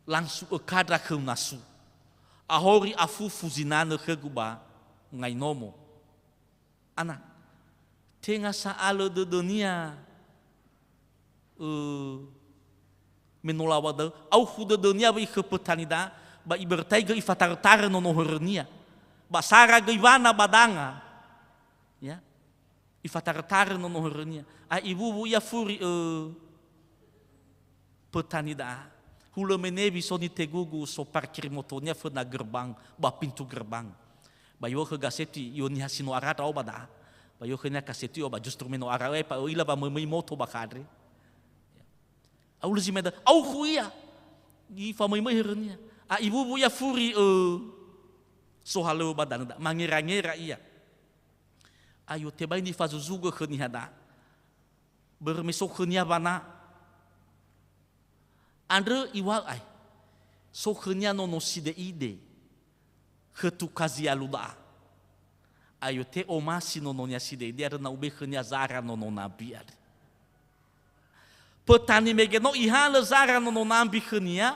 langsu'ö kandra khöu nasu. Ahori afufu zinanö khögu ba ngai nomo." Ana, tenga sa'alö dödönia, ö, me no laŵa da'ö, aukhu dödönia wö'i khö petani da'a, ba ibertaigö ifatarö-tarö nono hörönia. Ba sara göi wana ba danga. Ya. Ifatarö-tarö nono hörönia. A iwuwu ia furi, ö, petani da'a. Hulö menewi so nitegugu so parkir motonia föna gerbang, ba pintu gerbang. Ba i'o'ö khö gaseti, i'o'ö niha si no ara ndra'o ba da'a. Ba i'o'ö khönia kaseti, o ba justru me no ara, e, pa ö'ila wa möi-möi moto ba kha andre. Aulö zi mai da'ö, aukhu ia. Ifamöi-möi hörönia. A iwuwu ia furi, ö, sohalöŵö ba danö da'a. Mangera-ngera ia. Ayo tebai nifazuzugö khö niha da'a. Börö me so khönia wana. Andrö iŵa'ö ai. So khönia nono side'ide. Khö tuka zialu da'a. Ayo te'omasi nononia side'ide andrö na ube khönia zara nono nambi andre. Petani mege no ihalö zara nono nambi khönia,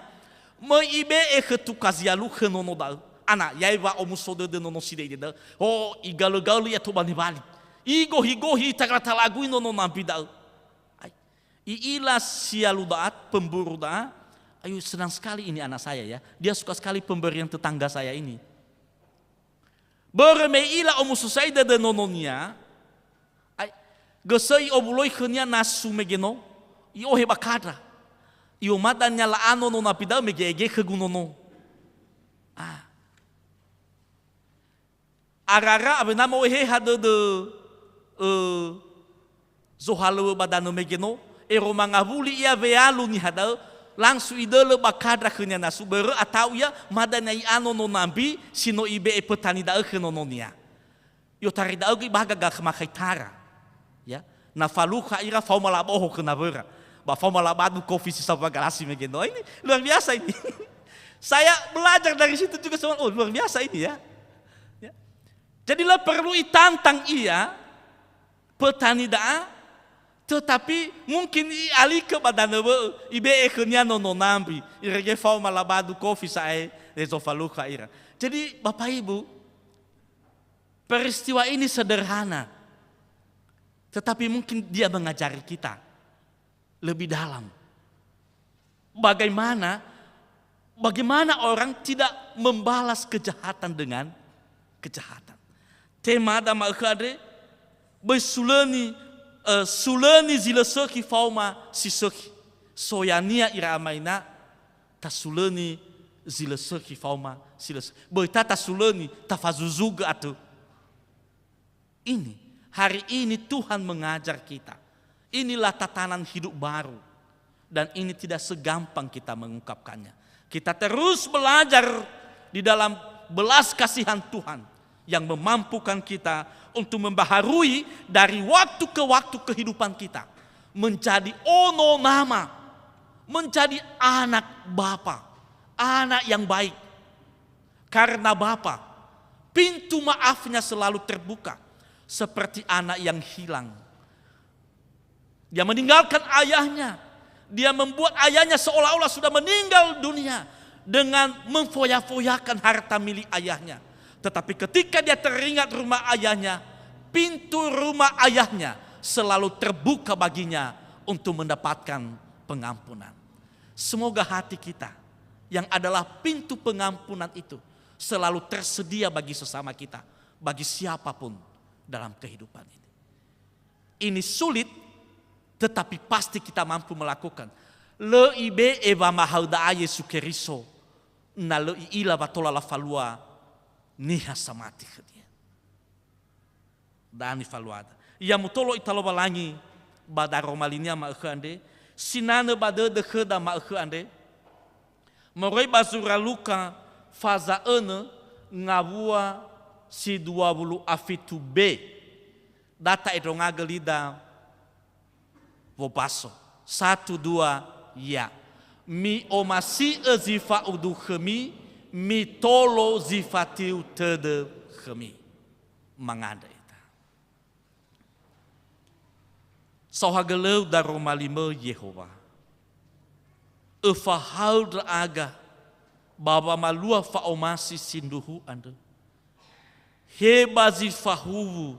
möi ibe'e khö tuka zialu khö nono da'ö. Ana, yaŵa omuso dödö nono side'ide da'ö. O, igalö-galö ia tou ba newali. Igohi-gohi, itala-talagui nono nambi da'ö. Ai. I'ila sialu da'a, pemburu da'a, ayo senang sekali ini anak saya ya. Dia suka sekali pemberian tetangga saya ini. Börö me i'ila omuso sa'ae dödö nononia, ai, gösö i'owuloi khönia nasu mege no, i'ohe ba kandra. I'omada niha la'ano nono nambi da'ö mege-ege khögu nono. Ah. Arara awena mo eheha dödö, ö, zohalöŵö ba danö mege no, ero mangawuli ia wealu niha da'ö, langsu idölö ba kandra khönia nasu, börö ata'u ia, ma dania i'ano nono nambi si no ibe'e petani da'ö khö nononia. I'otarai da'ö göi ba gaga makhaitara. Ya, na falukha ira faoma laboho khö nawöra. Ba faoma labadu kofi si sambua galasi mege no. Ini luar biasa ini. Saya belajar dari situ juga, oh, luar biasa ini ya. Ya. Jadi lö perlu itantang ia, petani da'a, tetapi mungkin i'alikö ba danö bö'ö, ibe'e khönia nono nambi, irege faoma labadu kofi sa'ae, le zofalukha ira. Jadi, Bapak Ibu, peristiwa ini sederhana. Tetapi mungkin dia mengajari kita lebih dalam. Bagaimana, bagaimana orang tidak membalas kejahatan dengan kejahatan. Tema da ma'ökhö andre, böi sulöni, eh, sulöni zi lö sökhi faoma si sökhi. Soyania ira ama ina, tasulöni zi lö sökhi faoma si lö sökhi. Böi ta tasulöni, tafazuzugö atö. Ini, hari ini Tuhan mengajar kita. Inilah tatanan hidup baru. Dan ini tidak segampang kita mengungkapkannya. Kita terus belajar di dalam belas kasihan Tuhan yang memampukan kita untuk membaharui dari waktu ke waktu kehidupan kita. Menjadi ono nama, menjadi anak Bapa, anak yang baik. Karena Bapa, pintu maafnya selalu terbuka seperti anak yang hilang. Dia meninggalkan ayahnya. Dia membuat ayahnya seolah-olah sudah meninggal dunia dengan memfoya-foyakan harta milik ayahnya. Tetapi ketika dia teringat rumah ayahnya, pintu rumah ayahnya selalu terbuka baginya untuk mendapatkan pengampunan. Semoga hati kita yang adalah pintu pengampunan itu selalu tersedia bagi sesama kita, bagi siapapun dalam kehidupan ini. Ini sulit, tetapi pasti kita mampu melakukan. Lö ibe'e wamahaö da'a Yesu Keriso, na lö i'ila wa tola lafalua niha samati khönia. Da'a nifaluada. Ya mutolo ita Lowalangi ba daroma linia ma'ökhö andre, sinanö ba dödö khöda ma'ökhö andre, moroi ba zura Luka faza önö ngawua si dua wulu a fitu B. Da ta'endrongagö lida wobaso. Satu, dua, ya. Mi'omasi'ö zi fa'udu khömi, mitolo zi fatiu tödö khömi. Mangandrö ita. Saohagölö daroma limö Yehowa. Öfahaö ndra'aga ba wamalua fa'omasi sindruhu andrö. He ba zi fahuwu,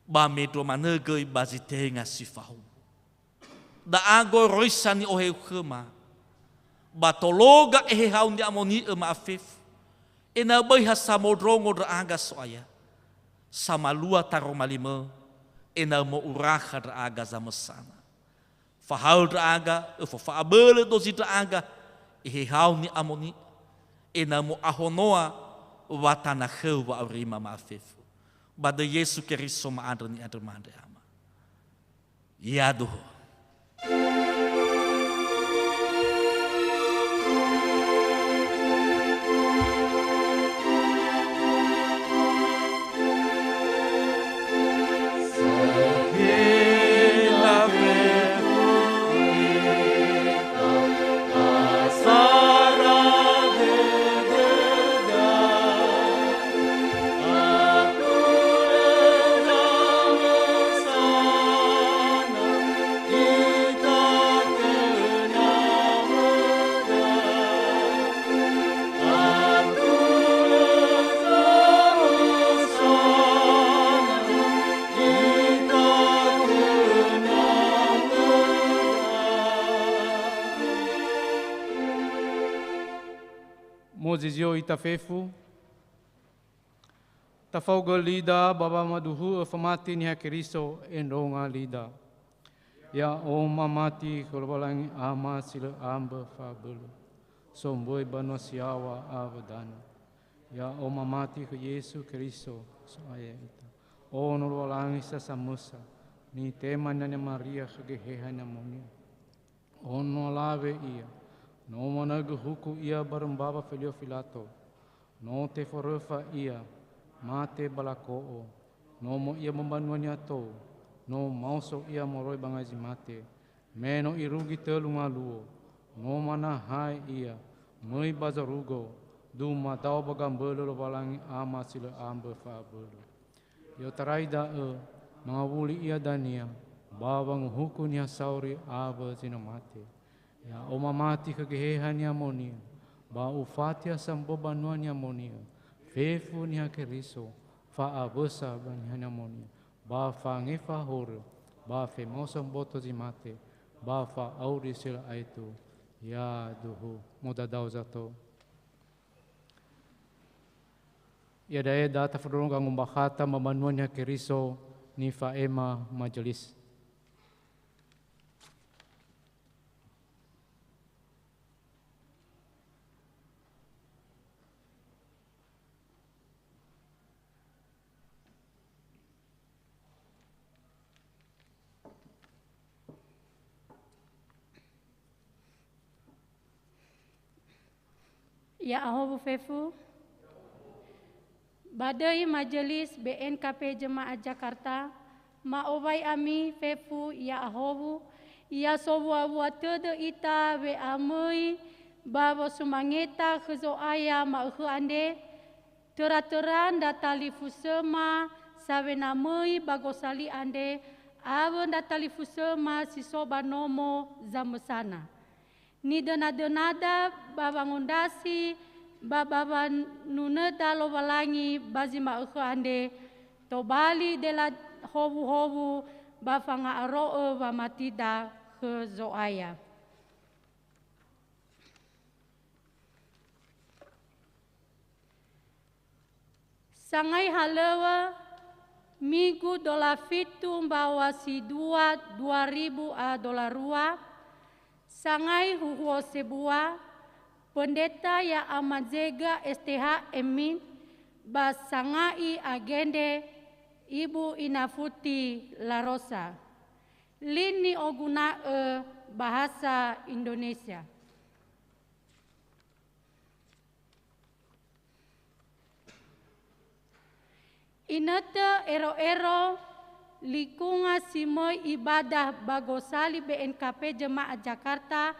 ba mendrua manö göi ba zi tenga si fahuwu. Da'a goroisa ni'oheu khöma, ba tologa ehehau ni'amoni'ö ma'afefu, ena'ö böi ha samondrongo ndra'aga So'aya, samalua taroma limö, ena'ö mo'urakha ndra'aga zamösana. Fahaö ndra'aga, öfofa'abölö dozi ndra'aga, ehehau ni'amoni'ö, ena'ö mo'ahonoa wa tana khöu wa'aurima ma'afefu. Ba döi Yesu Keriso ma'andrö ni'andröma andre, Ama. Yaduhu. Mozizio ita fefu, tafaogö lida ba wamaduhu'ö famati Niha Keriso endronga lida. Ya'o mamati khö Lowalangi Ama si lö ambö fa'abölö, somböi banua si yaŵa awö danö. Ya'o mamati khö Yesu Keriso, So'aya ita. Ono Lowalangi sa samösa, nitema Nania Maria khö Geheha Ni'amoni'ö. Ono alawe Ia, no manaigö huku Ia barö mbawa Felio Filato, no teforöfa Ia, mate ba lako'o, nomo Ia ba mbanua-Nia tou, no maoso Ia moroi ba ngai zi mate, me no irugi tölu ngaluo, no manahae Ia, möi ba zorugo, dumadao ba gambölö Lowalangi Ama si lö ambö fa'abölö. I'otarai da'ö, mangawuli Ia dania, ba wanguhuku niha sauri awö zi no mate. Ya'o mamati khö Geheha Ni'amoni'ö, ba ufatiha sambua banua Ni'amoni'ö, fefu Niha Keriso, fa'awösa ba Niha Ni'amoni'ö, ba fangefa horö, ba femaoso mboto zi mate, ba fa'auri si lö aetu, yaduhu. Modadao zato. Iada'e da tafondrondrongo ngombakhata ba mbanua Niha Keriso nifa'ema majelis. Ya'ahowu fefu. Ba döi Majelis B N K P Jemaat Jakarta, ma'owai ami fefu ya'ahowu, ya sowua-wua tödö ita we'amöi ba wosumangeta khö Zo'aya ma'ökhö andre, töra-töra ndra talifusöma sawena möi ba gosali andre, awö ndra talifusöma si so ba nomo zamösana. Nidöna-dönada ba wangondrasi ba ba wanunöda Lowalangi ba zi ma'ökhö andre, tobali dela howuhowu ba fanga'aro'ö wamatida khö Zo'aya. Sangai halöŵö, Migu dola fitu mbaŵa si dua dua ribu a dola rua, sangai huhuo sebua, Pendeta Ya'amanzega S T H M I ba sanga'i agendre Ibu Inafuti Larosa. Lini oguna'ö bahasa Indonesia. Inötö ero-ero likunga si möi ibadah ba gosali B N K P Jemaat Jakarta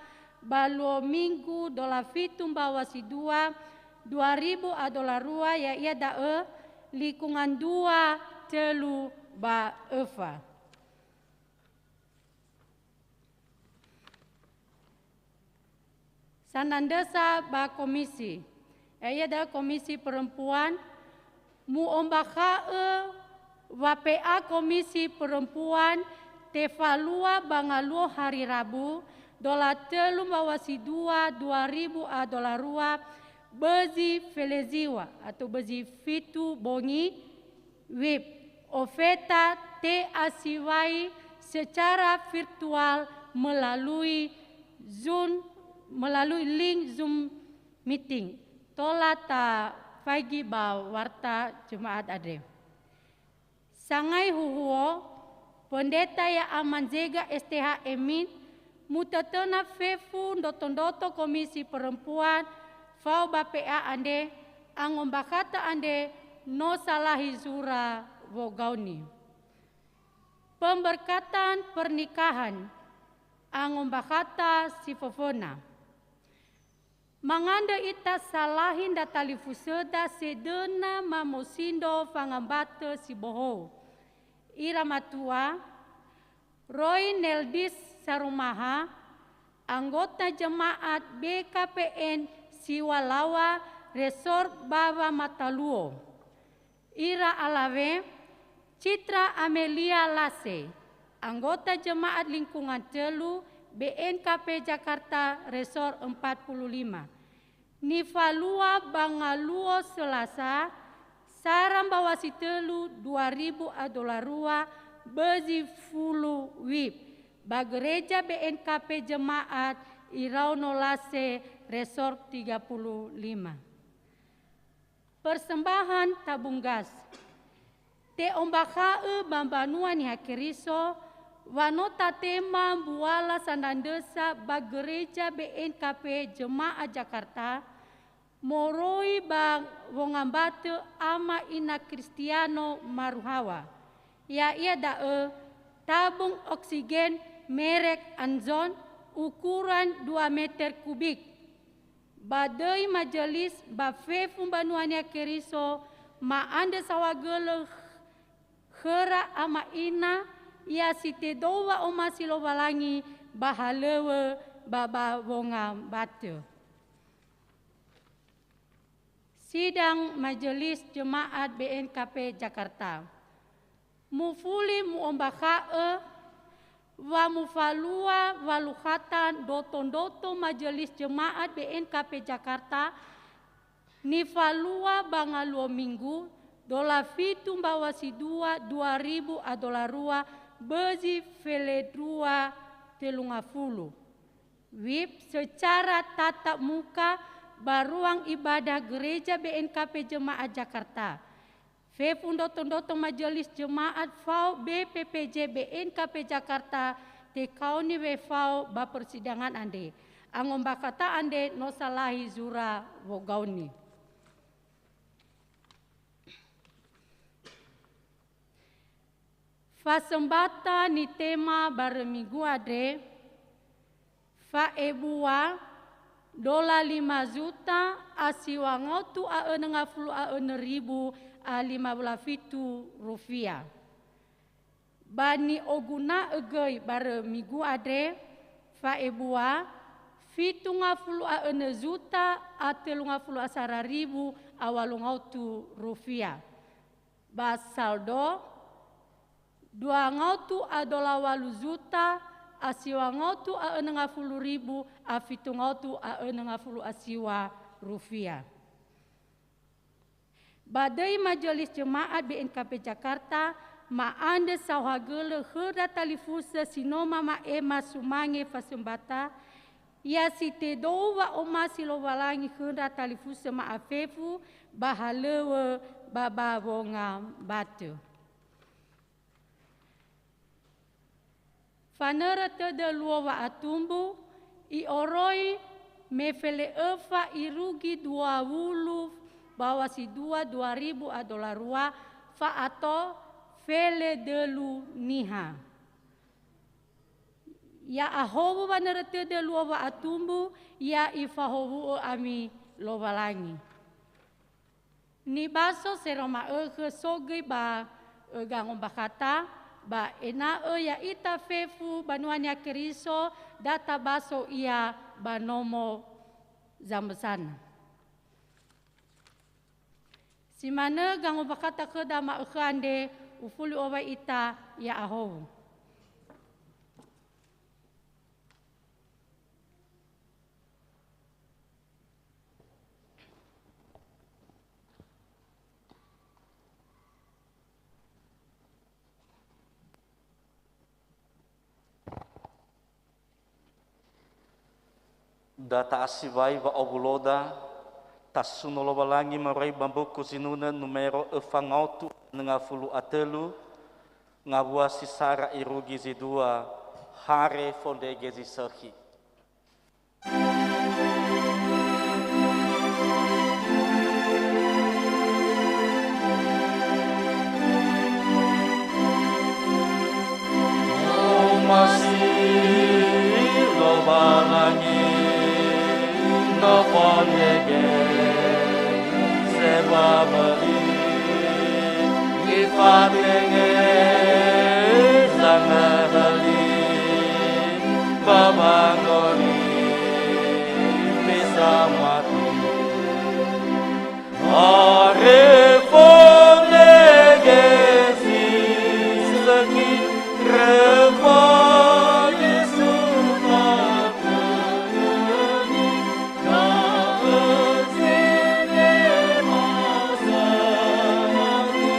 ba luo Minggu dola fitu mbaŵa si dua, dua ribu a dola rua, ya'ia da'ö likunga ndua, tölu, ba öfa. Sanandrösa ba komisi, ya'ia da'ö Komisi Perempuan, mu'ombakha'ö wa P A Komisi Perempuan tefalua ba ngaluo hari Rabu, dola tölu mbaŵa si dua, dua ribu a dola rua, bözi feleziwa atau bözi fitu bongi, WIB, ofeta te'asiwai secara virtual melalui Zoom, melalui link Zoom meeting. Tola tafaigi ba warta Jumat andre. Sangai huhuo, Pendeta Ya'amanzega S T H M I, mutötöna fefu ndroto-ndroto Komisi Perempuan fao ba P A andre, angombakhata andre no salahi zura wogaoni. Pemberkatan pernikahan, angombakhata si föföna. Mangandrö ita salahi ndra talifusöda sedöna mamosindro fangambatö si bohou. Ira matua, Roy Neldis Sarumaha, anggota jemaat B K P N Siwalawa, Resort Bawa Mataluo. Ira alawe, Citra Amelia Lase, anggota jemaat lingkungan tölu B N K P Jakarta, Resort empat puluh lima. Nifalua ba ngaluo Selasa, sara mbaŵa si tölu, dua ribu a dola rua, bözi fulu WIB, ba Gereja B N K P Jemaat Iraono Lase, Resort tiga puluh lima. Persembahan tabung gas. Te'ombakha'ö ba mbanua Niha Keriso, wa no tatema mbuala sanandrösa ba Gereja B N K P Jemaat Jakarta, moroi ba wongambatö ama ina Kristiano Maruhawa, ya'ia da'ö tabung oksigen merek Anzon ukuran dua meter kubik. Ba döi majelis ba fefu mbanua Niha Keriso ma'andrö saohagölö khöra ama ina, ia si tedou wa'omasi Lowalangi ba halöŵö ba ba wongambatö. Sidang Majelis Jemaat B N K P Jakarta. Mufuli mu'ombakha'ö wa mufalua walu khata ndroto-ndroto Majelis Jemaat B N K P Jakarta, nifalua ba ngaluo Minggu, dola fitu mbawa si dua dua ribu a dola rua, bözi felendrua telu ngafulu. Wib secara tatap muka ba ruang ibadah Gereja B N K P Jemaat Jakarta. Fefu ndroto-ndroto Majelis Jemaat fao B P P J B N K P Jakarta tekaoni wefao ba persidangan andre. Angombakhata andre no salahi zura wogaoni. Fasembata nitema barö Minggu andre, fa'ebua dola lima juta a siwa ngaotu a önö ngafulu a önö ribu a lima wulu a fitu rufiah. Ba ni'oguna'ö göi barö Minggu andre, fa'ebua fitu ngafulu a önö juta a telu ngafulu a sara ribu a walu ngaotu rufiah. Ba saldo, dua ngaotu a dola walu juta a siwa ngaotu a önö ngafulu ribu a fitu ngaotu a önö ngafulu a siwa rufiah. Ba döi Majelis Jemaat B N K P Jakarta, ma'andrö saohagölö khö ndra talifusö si no mama'ema sumange fasembata, ya si tedou wa'omasi Lowalangi khö ndra talifusö ma'afefu ba halöŵö ba ba wongambatö. Fanörö tödö luo wa'atumbu, i'oroi me fele'öfa irugi dua wulu mbawa si dua dua ribu a dola rua, fa'ato feledölu niha. Ya'ahowu wanörö tödö luo wa'atumbu, ya ifahowu'ö ami Lowalangi. Nibaso sero ma'ökhö sogöi ba, ö, gangombakhata, ba ena'ö ya'ita fefu banua Niha Keriso, da tabaso ia ba nomo zamösana. Si manö gangombakhata khöda ma'ökhö andre, ufuli owai ita ya'ahowu. Da ta'asiwai wa'owuloda, tasuno Lowalangi moroi ba Mbuku Zinunö numero öfa ngaotu ngafulu a tölu, ngawua si sara irugi zi dua, hare fondrege zi sökhi. Omasi Lowalangi, no fondrege sebua böli, nifatenge sangahali ba wangori bisa mati. Are fondrege zi sökhi, röfa Yesu Tuhanami, da'ö zi lö masa mati,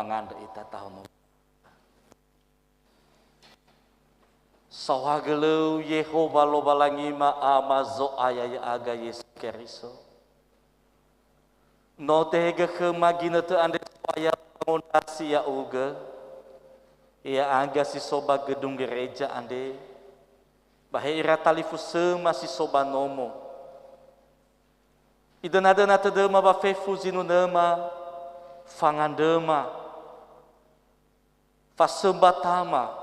mangandrö ita tahonogö. Saohagölö-U Yehowa Lowalangima Ama Zo'aya ya'aga Yesu Keriso. No tehegö khöma ginötö andre So'aya ba wangondrasi ya'ugö, ya'aga si so ba gedung gereja andre, ba he ira talifusöma si so ba nomo. Idönadöna tödöma ba fefu zinunöma, fangandröma, fasömbatama,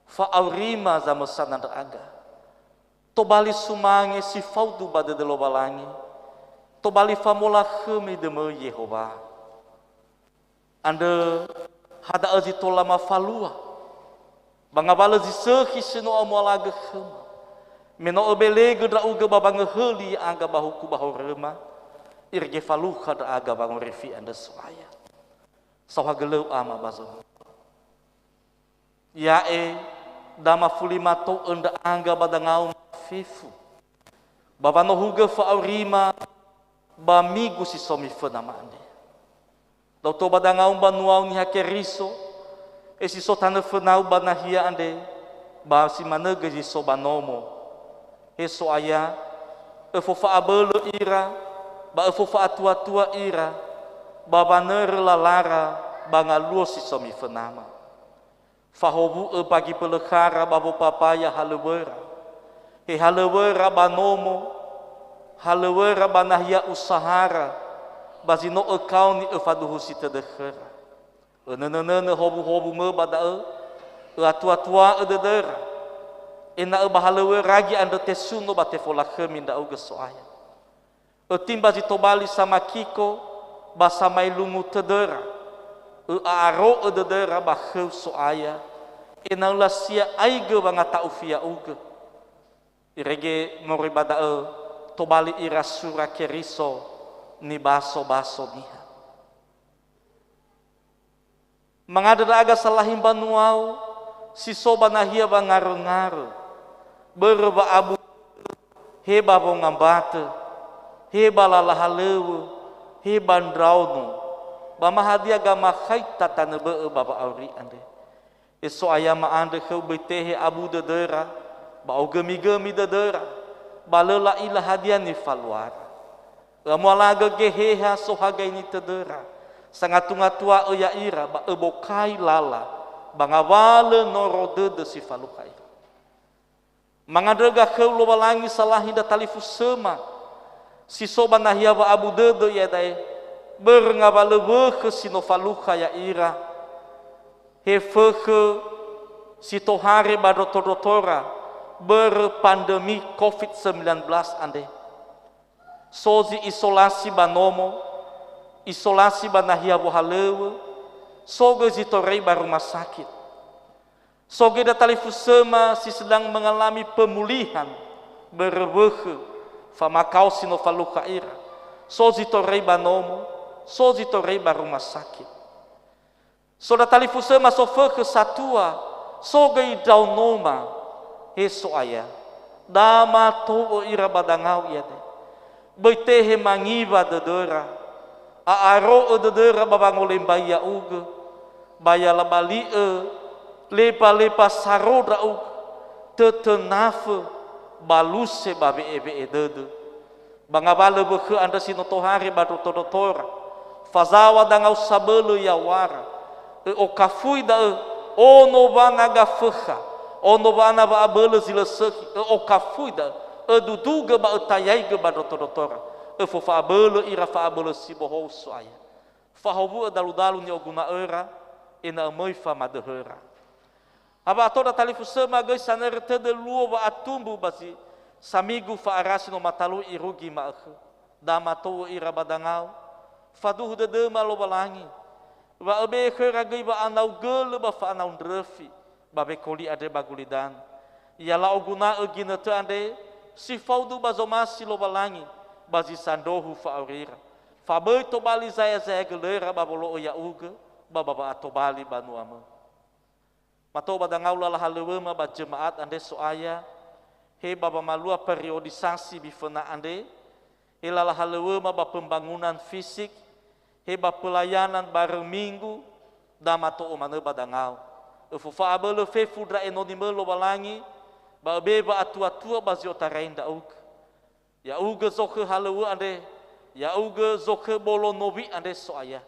fa'aurima zamösana ndra'aga. Tobali sumange si faudu ba dödö Lowalangi, tobali famola khömi dömö Yehowa. Andrö ha da'ö zi tola mafalua, ba ngawalö zi sökhi si no amualagö khöma. Me no öbelegö ndra'ugö ba wangöhöli ya'aga ba huku ba horöma, irege falukha ndra'aga wangorifi andrö So'aya. Saohagölö-U Ama ba zomuso. Ya'e, da mafuli matou'ö ndra'aga ba dangau fefu, ba wanohugö fa'aurima ba migu si so mifönama andre. Da'ö tou ba dangau mbanua-U Niha Keriso, e si so tanö fönau ba nahia andre, ba si manö göi zi so ba nomo. He So'aya, öfofa'abölö ira, ba öfofa'atuatua ira, ba wanörö lalara ba ngaluo si so mifönama. Fahowu'ö mbagi mbölö khara ba wopapaya halöŵöra. He halöŵöra ba nomo, halöŵöra ba nahia usahara, ba zi no ökaoni öfaduhusi tödö khöra. Önönönönö howuhowumö ba da'ö, ö'atuatua'ö dödöra, ena'ö ba halöŵöra gi andrö tesuno ba tefolakhömi ndra'ugö So'aya. Ötimba zi tobali samakiko ba samaelungu tödöra. Ö'a'aro'ö dödöra ba khö-U So'aya, ena'ö lasia'aigö wangata'ufi ya'ugö. Irege moroi ba da'ö tobali ira sura Keriso nibasobaso niha. Mangandrö ndra'aga salahi mbanua-U, si so ba nahia wangaröngarö, börö wa'abu-, he ba wongambatö, he ba lala halöŵö, he ba ndraono, ba ma hadia gamakhaita tanö bö'ö ba wa'auri andre. E So'aya, ma'andrö khö-U böi tehe abu dödöra, ba ogömigömi dödöra, ba lö la'ila hadia nifaluara. Ö'amualagö Geheha sohagaini tödöra, sangatungatua'ö ya'ira ba öbokai lala, ba ngawalö noro dödö si falukha ira. Mangandröga khö-U Lowalangi salahi ndra talifusöma, si so ba nahia wa'abu dödö iada'e, börö ngawalö wökhö si no falukha ya'ira, he fökhö si tohare ba ndrotondrotora börö pandemi covid sembilan belas andre. So zi isolasi ba nomo, isolasi ba nahia wohalöŵö, so göi zi toröi ba rumah sakit. So göi ndra talifusöma si sedang mengalami pemulihan börö wökhö, famakao si no falukha ira. So zi toröi ba nomo, so zi toröi ba rumah sakit. So ndra talifusöma so fökhö satua, so göi ndraonoma, he So'aya, da matou'ö ira ba dangau iada'e. Böi tehe mangiwa dödöra, a'aro'ö dödöra ba wangolembai ya'ugö, ba ya labali'ö lembalemba saro ndra'ugö, tötönafö, ba luse ba we'ewe'e dödö. Ba ngawalö wökhö andrö si no tohare ba ndrotondrotora, fazaŵa dangau sabölö yaw̃ara, ö'okafui da'ö, ono wana gafökha, ono wana wa'abölö zi lö sökhi, ö'okafui da'ö, ödudugö ba ötayaigö ba ndrotondrotora, öfofa'abölö ira fa'abölö si bohou So'aya. Fahowu'ö daludalu ni'oguna'öra, ena'ö möi famadöhöra. Ba ato ndra talifusöma göi sanörö tödö luo wa'atumbu ba zi samigu fa'ara si no matalui irugi ma'ökhö. Da matou'ö ira ba dangau, faduhu dödöma Lowalangi, wa öbe'e khöra göi wa'anaugölö ba fa'anau ndröfi ba wekoli andre ba gulidanö. Ya la'oguna'ö ginötö andre si faudu ba zomasi Lowalangi ba zi sandrohu fa'aurira. Fa böi tobali zaya-zaya gölöra ba wolo'ö ya'ugö ba ba wa'atobali banuamö. Mato ba dangau lala halöŵöma ba jemaat andre So'aya, he ba wamalua periodisasi biföna andre, he lala halöŵöma ba pembangunan fisik, he ba pelayanan barö minggu, Da mato'ö manö ba dangau. Öfofa abölö fefu ndra enoni mö Lowalangi, ba öbe'e wa'atuatua ba zi otarai ndra'ugö. Ya'ugö zokhö halöŵö andre, ya'ugö zokhö bolo nowi andre, So'aya.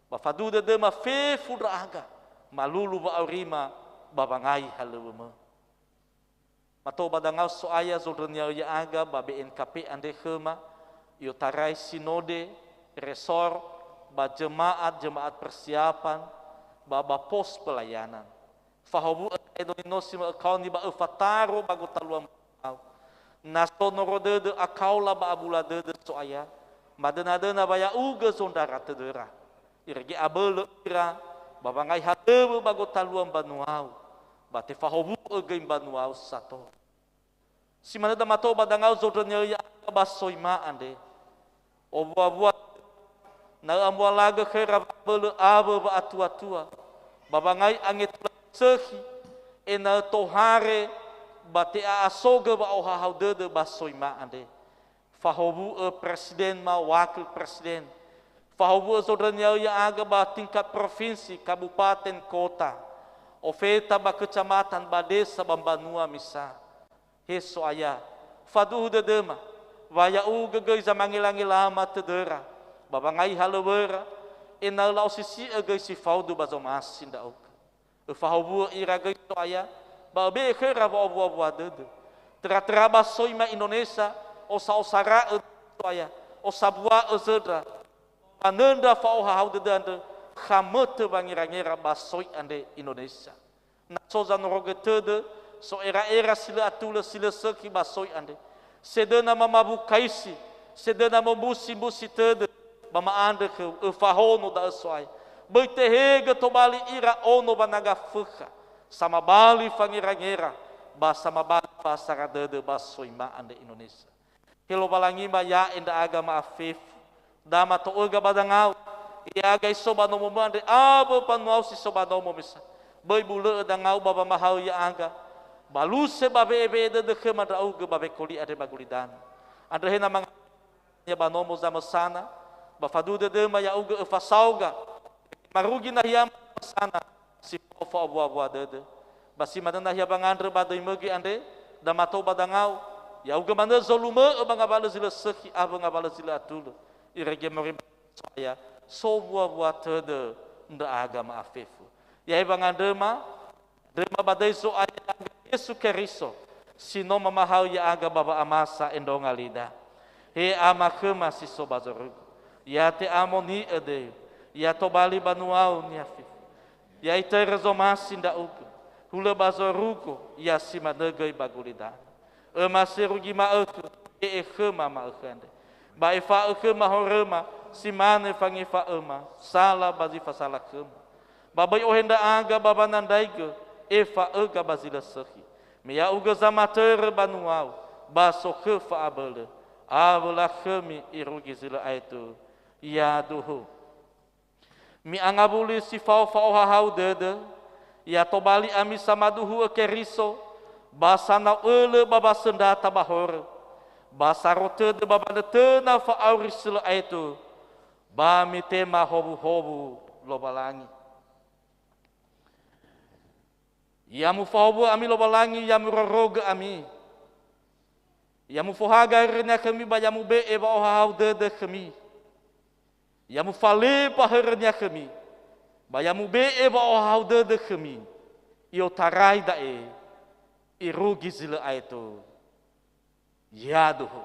Ba faduhu dödöma fefu ndra'aga, malulu wa'aurima ba wangai halöŵömö. Mato ba dangau, So'aya, zondrönia'ö ya'aga ba B N K P andre khöma, i'otarai sinode, resor, ba jemaat, jemaat persiapan, ba, ba pos pelayanan. Fahowu'ö enoni no si ma'ökaoni ba öfataro ba gotaluambanua. Na so noro dödö, akaola ba abula dödö, So'aya, madönadöna wa ya'ugö zondrara tödöra. Irege abölö ira, ba wangai halöŵö ba gotalua mbanuau, ba tefahowu'ö göi mbanuau sato. Si manö da mato'ö ba dangau zondrönia'ö ya'aga ba Soima andre. Owuawua, na ö'amualagö khöra wa'abölö awö wa'atuatua, ba wangai angetula sökhi, ena'ö tohare ba te'a'asogö wa'ohahau dödö ba Soima andre. Fahowu'ö presiden ma wakil presiden. Fahowu'ö zondrönia'ö ya'aga ba tingkat provinsi, kabupaten, kota. Ofeta ba kecamatan, ba desa, ba mbanua misa. He So'aya, faduhu dödöma, wa ya'ugö göi zamangelangelama tödöra, ba wangai halöŵöra, ena'ö la'osisi'ö göi si faudu ba zomasi ndra'ugö. Öfahowu'ö ira göi, So'aya, ba öbe'e khöra wa'owuawua dödö. Töra-töra ba Soima Indonesia, osa-osara'ö, So'aya, osabua'ö zöndra, wanöndra fa'ohahau dödö andrö, khamötö wangerangera ba soi andre Indonesia. Na so zanorogö tödö, so era'era si lö atulö, si lö sökhi ba soi andre. Sedöna mamawukaisi, sedöna mombusi-mbusi tödö, ba ma'andrö khöu, öfahono da'ö, So'aya. Böi tehegö tobali ira ono wananga fökha, samabali fangerangera, ba samabali fa'asara dödö ba Soima andre Indonesia. He Lowalangi, ma ya'e ndra'aga ma'afefu, da mato'öga ba dangau, ya'aga iso ba nomomö andre awö mbanuau si so ba nomo misa. Böi bulö'ö dangau ba wamahaö ya'aga, ba luse ba we'ewe'e dödö khöma ndra'ugö ba wekoli andre ba gulidanö. Andrö he na manga- ya ba nomo zamösana, ba faduhu dödöma ya'ugö öfasaoga, marugi nahia zamösana si fao fa'owuawua dödö. Ba si manö nahia wangandrö ba döi mögi andre, da mato'ö ba dangau, ya'ugö manö zolumö'ö ba ngawalö zi lö sökhi awö ngawalö zi lö atulö, irege moroi ba So'aya, sowuawua tödö ndra'aga ma'afefu. Ya'e wangandröma, andröma ba döi Zo'aya Yesu Keriso, si no mamahaö ya'aga ba wa'amasa endronga lida. He Ama khöma si so ba zorugo, ya te'amoni'ö döi, ya tobali banuau niha fefu. Ya itörö zomasi ndra'ugö, hulö ba zorugo, ya si manö göi ba gulidanö. Öma si rugi ma'ökhö, be'e khöma ma'ökhö andre. Ba efa'ö khöma horöma, si mane fangefa'öma, sala ba zi fasala khöma. Ba böi ohe ndra'aga ba wanandraigö, efa'öga ba zi lö sökhi. Me ya'ugö zamatörö banuau, ba sokhö fa'abölö, awö lakhömi irugi zi lö aetu. Yaduhu. Mi'angawuli si fao fa'ohahau dödö, ya tobali ami samaduhu'ö Keriso, ba sanau ölö ba wasöndrata ba horö, ba saro tödö ba wanötöna fa'auri si lö aetu, ba mitema howuhowu Lowalangi. Ya mufahowu'ö ami Lowalangi, ya murorogö ami. Ya mufohaga hörönia khömi ba ya mube'e wa'ohahau dödö khömi. Ya mufalemba hörönia khömi, ba ya mube'e wa'ohahau dödö khömi. I'otarai da'e, irugi zi lö aetu. Yaduhu.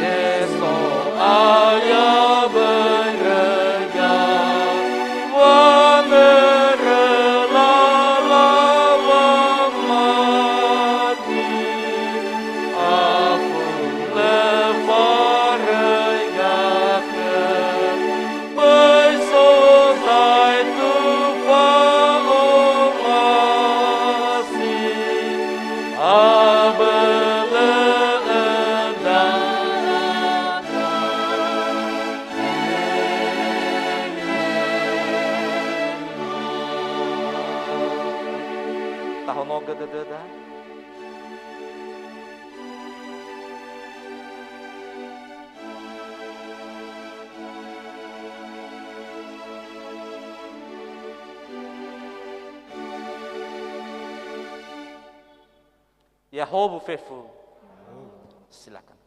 He So'aya böröga, wanörö lala wamati, afulö faröi gakhö. Mogö dödöda. Yahowu fefu. Silakan.